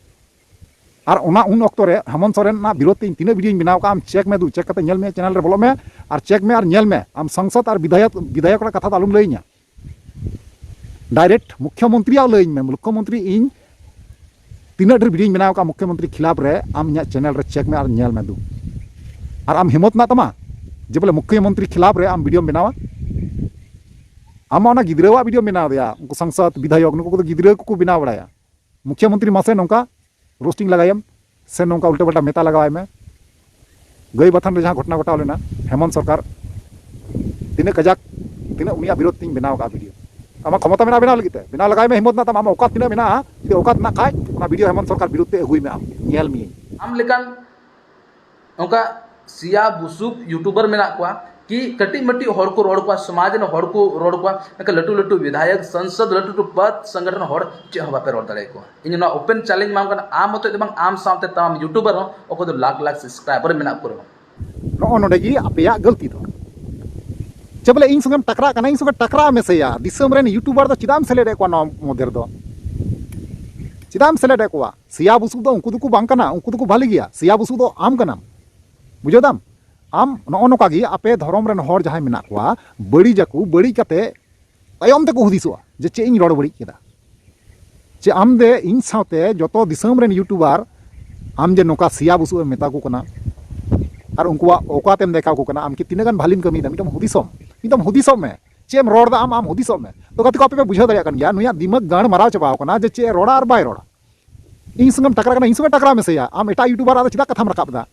ᱟᱨ ᱚᱱᱟ ᱩᱱ ᱚᱠᱛᱚ ᱨᱮ ᱦᱮᱢᱚᱱᱛ ᱥᱚᱨᱮᱱ ᱨᱮᱱᱟᱜ ᱵᱤᱨᱳᱫᱷ ᱛᱮ ᱤᱧ ᱛᱤᱱᱟᱹᱜ ᱵᱷᱤᱰᱤᱭᱳᱧ ᱵᱮᱱᱟᱣ ᱠᱟᱜᱼᱟ, ᱟᱢ ᱪᱮᱠ ᱢᱮ ᱫᱩ, ᱪᱮᱠ ᱠᱟᱛᱮ ᱧᱮᱞ ᱢᱮ, ᱪᱮᱱᱮᱞ ᱨᱮ ᱵᱚᱞᱚᱜ ᱢᱮ ᱟᱨ ᱪᱮᱠ ᱢᱮ ᱟᱨ ᱧᱮᱞ ᱢᱮ᱾ ᱟᱢ ᱥᱚᱝᱥᱚᱫ ᱟᱨ ᱵᱤᱫᱷᱟᱭᱚᱠ, ᱵᱤᱫᱷᱟᱭᱚᱠ ᱨᱮᱱᱟᱜ ᱠᱟᱛᱷᱟ ᱫᱚ ᱟᱞᱚᱢ ᱞᱟᱹᱭᱟᱹᱧᱟ᱾ ᱰᱟᱭᱨᱮᱠᱴ ᱢᱩᱠᱷᱭᱚᱢᱚᱱᱛᱨᱤᱭᱟᱜ ᱞᱟᱹᱭᱟᱹᱧ ᱢᱮ, ᱢᱩᱠᱷᱭᱚᱢᱚᱱᱛᱨᱤ ᱤᱧ ᱛᱤᱱᱟᱹᱜ ᱰᱷᱮᱨ ᱵᱷᱤᱰᱤᱭᱳᱧ ᱵᱮᱱᱟᱣ ᱠᱟᱜᱼᱟ ᱢᱩᱠᱷᱭᱚᱢᱚᱱᱛᱨᱤ ᱠᱷᱤᱞᱟᱯ ᱨᱮ, ᱟᱢ ᱤᱧᱟᱹᱜ ᱪᱮᱱᱮᱞ ᱨᱮ ᱪᱮᱠ ᱢᱮ ᱟᱨ ᱧᱮᱞ ᱢᱮ ᱫᱩ᱾ ᱟᱨ ᱟᱢ ᱦᱤᱢᱢᱚᱛ ᱢᱮᱱᱟᱜ ᱛᱟᱢᱟ ᱡᱮ ᱵᱚᱞᱮ ᱢᱩᱠᱷᱭᱚᱢᱚᱱᱛᱨᱤ ᱠᱷᱤᱞᱟᱯ ᱨᱮ ᱟᱢ ᱵᱷᱤᱰᱤᱭᱳᱢ ᱵᱮᱱᱟᱣᱟ? ᱟᱢ ᱢᱟ ᱚᱱᱟ ᱜᱤᱫᱽᱨᱟᱹᱣᱟᱜ ᱵᱷᱤᱰᱤᱭᱳᱢ ᱵᱮᱱᱟᱣ ᱮᱫᱟ, ᱩᱱᱠᱩ ᱥᱟᱝᱥᱚᱫ, ᱵᱤᱫᱷᱟᱭᱚᱠ, ᱱᱩᱠᱩ ᱠᱚᱫᱚ ᱜᱤᱫᱽᱨᱟᱹ ᱠᱚᱠᱚ ᱵᱮᱱᱟᱣ ᱵᱟᱲᱟᱭᱟ᱾ ᱢᱩᱠᱷᱭᱚᱢᱚᱱᱛᱨᱤ ᱢᱟᱥᱮ ᱱᱚᱝᱠᱟ ᱨᱳᱥᱴᱤᱝ ᱞᱟᱜᱟᱭᱮᱢ, ᱥᱮ ᱱᱚᱝᱠᱟ ᱩᱞᱴᱟᱹ ᱯᱟᱞᱴᱟ ᱢᱮᱛᱟ ᱞᱟᱜᱟᱣᱟᱭ ᱢᱮ᱾ ᱜᱟᱹᱭ ᱵᱟᱛᱷᱟᱱ ᱨᱮ ᱡᱟᱦᱟᱸ ᱜᱷᱚᱴᱚᱱᱟ ᱜᱷᱚᱴᱟᱣ ᱞᱮᱱᱟ, ᱦᱮᱢᱚᱱᱛ ᱥᱚᱨᱠᱟᱨ ᱛᱤᱱᱟᱹᱜ ᱠᱟᱡᱟᱠ, ᱛᱤᱱᱟᱹᱜ ᱩᱱᱤᱭᱟᱜ ᱵᱤᱨᱳᱫᱷ ᱛᱤᱧ ᱵᱮᱱᱟᱣ ᱠᱟᱜᱼᱟ ᱵᱷᱤᱰᱤᱭᱳ᱾ ᱟᱢᱟᱜ ᱠᱷᱚᱢᱚᱛᱟ ᱢᱮᱱᱟᱜᱼᱟ ᱵᱮᱱᱟᱣ ᱞᱟᱹᱜᱤᱫ ᱛᱮ, ᱵᱮᱱᱟᱣ ᱞᱟᱜᱟᱭ ᱢᱮ, ᱦᱤᱢᱢᱚᱛ ᱢᱮᱱᱟᱜ ᱛᱟᱢᱟ, ᱟᱢᱟᱜ ᱚᱣᱠᱟᱛ ᱛᱤᱱᱟᱹᱜ ᱢᱮᱱᱟᱜᱼᱟ, ᱡᱩᱫᱤ ᱚᱣᱠᱟᱛ ᱢᱮᱱᱟᱜ ᱠᱷᱟᱡ ᱚᱱᱟ ᱵᱷᱤᱰᱤᱭᱳ ᱦᱮᱢᱚᱱᱛ ᱥᱚᱨᱠᱟᱨ ᱵᱤᱨᱩᱫᱷ ᱛᱮ ᱟᱹᱜᱩᱭ ᱢᱮ, ᱟᱢ ᱧᱮᱞ ᱢᱤᱭᱟᱹᱧ᱾ ᱟᱢ ᱞᱮᱠᱟᱱ ᱚᱱᱠᱟ ᱥᱮᱭᱟ ᱵᱩᱥᱩᱵ ᱭᱩᱴᱩᱵᱟᱨ ᱢᱮᱱᱟᱜ ᱠᱚᱣᱟ ᱠᱤ ᱠᱟᱹᱴᱤᱡ ᱢᱟᱹᱴᱤᱡ ᱦᱚᱲ ᱠᱚ ᱨᱚᱲ ᱠᱚᱣᱟ, ᱥᱚᱢᱟᱡᱽ ᱨᱮᱱ ᱦᱚᱲ ᱠᱚ ᱨᱚᱲ ᱠᱚᱣᱟ, ᱢᱮᱱᱠᱷᱟᱱ ᱞᱟᱹᱴᱩ ᱞᱟᱹᱴᱩ ᱵᱤᱫᱷᱟᱭᱚᱠ, ᱥᱟᱝᱥᱚᱫ, ᱞᱟᱹᱴᱩ ᱞᱟᱹᱴᱩ ᱯᱚᱫᱽ ᱥᱚᱝᱜᱚᱴᱷᱚᱱ ᱦᱚᱲ ᱪᱮᱫ ᱦᱚᱸ ᱵᱟᱯᱮ ᱨᱚᱲ ᱫᱟᱲᱮᱭᱟᱠᱚᱣᱟ᱾ ᱤᱧ ᱱᱚᱣᱟ ᱳᱯᱮᱱ ᱪᱮᱞᱮᱧᱡᱽ ᱮᱢᱟᱢ ᱠᱟᱱᱟ, ᱟᱢ ᱢᱚᱛᱚᱡ ᱫᱚ ᱵᱟᱝ, ᱟᱢ ᱥᱟᱶᱛᱮ ᱛᱟᱢᱟᱢ ᱭᱩᱴᱩᱵᱟᱨ ᱦᱚᱸ ᱚᱠᱚᱭ ᱫᱚ ᱞᱟᱠᱷ ᱞᱟᱠᱷ ᱥᱟᱵᱥᱠᱨᱟᱭᱵᱟᱨ ᱢᱮᱱᱟᱜ ᱠᱚ ᱨᱮᱦᱚᱸ᱾ ᱱᱚᱜᱼᱚ ᱱᱚᱰᱮ ᱜᱮ ᱟᱯᱮᱭᱟᱜ ᱜᱟᱹᱞᱛᱤ ᱫᱚ᱾ ᱪᱮ ᱵᱚᱞᱮ ᱤᱧ ᱥᱚᱸᱜᱮᱢ ᱴᱟᱠᱨᱟᱜ ᱠᱟᱱᱟ, ᱤᱧ ᱥᱚᱸᱜᱮ ᱴᱟᱠᱨᱟᱜ ᱢᱮᱥᱮᱭᱟ, ᱫᱤᱥᱚᱢ ᱨᱮᱱ ᱭᱩᱴᱩᱵᱟᱨ ᱫᱚ ᱪᱮᱫᱟᱜ ᱮᱢ ᱥᱮᱞᱮᱫ ᱮᱫ ᱠᱚᱣᱟ ᱱᱚᱣᱟ ᱢᱚᱫᱽᱫᱷᱮ ᱨᱮᱫᱚ? ᱪᱮᱫᱟᱜ ᱮᱢ ᱥᱮᱞᱮᱫ ᱮᱫ ᱠᱚᱣᱟ? ᱥᱮᱭᱟ ᱵᱩᱥᱩᱵ ᱫᱚ ᱩᱱᱠᱩ ᱫᱚᱠᱚ ᱵᱟᱝ ᱠᱟᱱᱟ, ᱩᱱᱠᱩ ᱫᱚᱠᱚ ᱵᱷᱟᱞᱮ ᱜᱮᱭᱟ᱾ ᱥᱮᱭᱟ ᱵᱩᱥᱩᱵ ᱫᱚ ᱟᱢ ᱠᱟᱱᱟᱢ, ᱵᱩᱡᱷᱟᱹᱣ ᱫᱟᱢ? ᱟᱢ ᱱᱚᱜᱼᱚ ᱱᱚᱝᱠᱟ ᱜᱮ ᱟᱯᱮ ᱫᱷᱚᱨᱚᱢ ᱨᱮᱱ ᱦᱚᱲ ᱡᱟᱦᱟᱸᱭ ᱢᱮᱱᱟᱜ ᱠᱚᱣᱟ, ᱵᱟᱹᱲᱤᱡᱟᱠᱚ, ᱵᱟᱹᱲᱤᱡ ᱠᱟᱛᱮ ᱛᱟᱭᱚᱢ ᱛᱮᱠᱚ ᱦᱩᱫᱤᱥᱚᱜᱼᱟ ᱡᱮ ᱪᱮᱫ ᱤᱧ ᱨᱚᱲ ᱵᱟᱹᱲᱤᱡ ᱠᱮᱫᱟ᱾ ᱪᱮ ᱟᱢ ᱫᱮ ᱤᱧ ᱥᱟᱶᱛᱮ ᱡᱚᱛᱚ ᱫᱤᱥᱚᱢ ᱨᱮᱱ ᱭᱩᱴᱩᱵᱟᱨ ᱟᱢ ᱡᱮ ᱱᱚᱝᱠᱟ ᱥᱮᱭᱟ ᱵᱩᱥᱩᱵ ᱮᱢ ᱢᱮᱛᱟ ᱠᱚ ᱠᱟᱱᱟ, ᱟᱨ ᱩᱱᱠᱩᱣᱟᱜ ᱚᱠᱟᱛᱮᱢ ᱫᱮᱠᱷᱟᱣ ᱠᱚ ᱠᱟᱱᱟ, ᱟᱢ ᱠᱤ ᱛᱤᱱᱟᱹᱜ ᱜᱟᱱ ᱵᱷᱟᱹᱞᱤᱢ ᱠᱟᱹᱢᱤᱭᱮᱫᱟ, ᱢᱤᱫᱴᱟᱝ ᱦᱩᱫᱤᱥᱚᱜ ᱢᱮ, ᱢᱤᱫᱴᱟᱝ ᱦᱩᱫᱤᱥᱚᱜ ᱢᱮ᱾ ᱪᱮᱫ ᱮᱢ ᱨᱚᱲ ᱮᱫᱟ ᱟᱢ, ᱟᱢ ᱦᱩᱫᱤᱥᱚᱜ ᱢᱮ᱾ ᱛᱚ ᱜᱟᱛᱮ ᱠᱚ, ᱟᱯᱮ ᱯᱮ ᱵᱩᱡᱷᱟᱹᱣ ᱫᱟᱲᱮᱭᱟᱜ ᱠᱟᱱ ᱜᱮᱭᱟ, ᱱᱩᱭᱟᱜ ᱫᱤᱢᱟᱜᱽ ᱜᱟᱲ ᱢᱟᱨᱟᱣ ᱪᱟᱵᱟᱣ ᱠᱟᱱᱟ ᱡᱮ ᱪᱮᱫ ᱮ ᱨᱚᱲᱟ ᱟᱨ ᱵᱟᱭ ᱨᱚᱲᱟ᱾ ᱤᱧ ᱥᱚᱸᱜᱮᱢ ᱴᱟᱠᱨᱟ ᱠᱟᱱᱟ, ᱤᱧ ᱥᱚᱸᱜᱮ ᱴᱟᱠᱨᱟ ᱢᱮᱥᱮᱭᱟ, ᱟᱢ ᱮᱴᱟᱜ YouTuber ᱟᱜ ᱫᱚ ᱪᱮᱫᱟᱜ ᱠᱟᱛᱷᱟᱢ ᱨᱟᱠᱟᱵ ᱮᱫᱟ?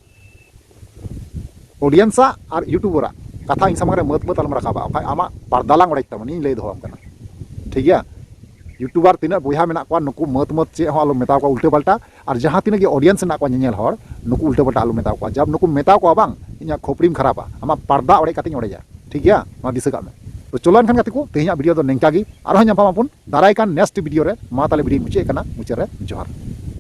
Audience ᱟᱜ ᱟᱨ YouTuber ᱟᱜ ᱠᱟᱛᱷᱟ ᱤᱧ ᱥᱟᱢᱟᱝ ᱨᱮ ᱢᱟᱹᱛ ᱢᱟᱹᱛ ᱟᱞᱚᱢ ᱨᱟᱠᱟᱵᱟ, ᱵᱟᱠᱷᱟᱡ ᱟᱢᱟᱜ ᱯᱟᱨᱫᱟ ᱞᱟᱝ ᱚᱲᱮᱡ ᱛᱟᱵᱚᱱ, ᱤᱧ ᱞᱟᱹᱭ ᱫᱚᱦᱚ ᱟᱢ ᱠᱟᱱᱟ᱾ ᱴᱷᱤᱠ ᱜᱮᱭᱟ? YouTuber ᱛᱤᱱᱟᱹᱜ ᱵᱚᱭᱦᱟ ᱢᱮᱱᱟᱜ ᱠᱚᱣᱟ, ᱱᱩᱠᱩ ᱢᱟᱹᱛ ᱢᱟᱹᱛ ᱪᱮᱫ ᱦᱚᱸ ᱟᱞᱚᱢ ᱢᱮᱛᱟ ᱠᱚᱣᱟ ᱩᱞᱴᱟᱹ ᱯᱟᱞᱴᱟ, ᱟᱨ ᱡᱟᱦᱟᱸ ᱛᱤᱱᱟᱹᱜ ᱜᱮ audience ᱢᱮᱱᱟᱜ ᱠᱚᱣᱟ, ᱧᱮᱧᱮᱞ ᱦᱚᱲ, ᱱᱩᱠᱩ ᱩᱞᱴᱟᱹ ᱯᱟᱞᱴᱟ ᱟᱞᱚᱢ ᱢᱮᱛᱟ ᱠᱚᱣᱟ᱾ ᱡᱟᱵ ᱱᱩᱠᱩᱢ ᱢᱮᱛᱟ ᱠᱚᱣᱟ ᱵᱟᱝ, ᱤᱧᱟᱹᱜ ᱠᱷᱳᱯᱲᱤᱢ ᱠᱷᱟᱨᱟᱯᱟ, ᱟᱢᱟᱜ ᱯᱟᱨᱫᱟ ᱚᱲᱮᱡ ᱠᱟᱛᱮᱧ ᱚᱲᱮᱡᱟ᱾ ᱴᱷᱤᱠ ᱜᱮᱭᱟ? ᱱᱚᱣᱟ ᱫᱤᱥᱟᱹ ᱠᱟᱜ ᱢᱮ᱾ ᱛᱚ ᱪᱚᱞᱚ ᱮᱱᱠᱷᱟᱱ ᱜᱟᱛᱮ ᱠᱚ, ᱛᱮᱦᱮᱧᱟᱜ video ᱫᱚ ᱱᱤᱝᱠᱟ ᱜᱮ, ᱟᱨᱦᱚᱸ ᱧᱟᱯᱟᱢ ᱟᱵᱚᱱ ᱫᱟᱨᱟᱭ ᱠᱟᱱ next video ᱨᱮ᱾ ᱢᱟ ᱛᱟᱦᱞᱮ video ᱢᱩᱪᱟᱹᱫ ᱠᱟᱱᱟ, ᱢᱩᱪᱟᱹᱫ ᱨᱮ ᱡᱚᱦᱟᱨ᱾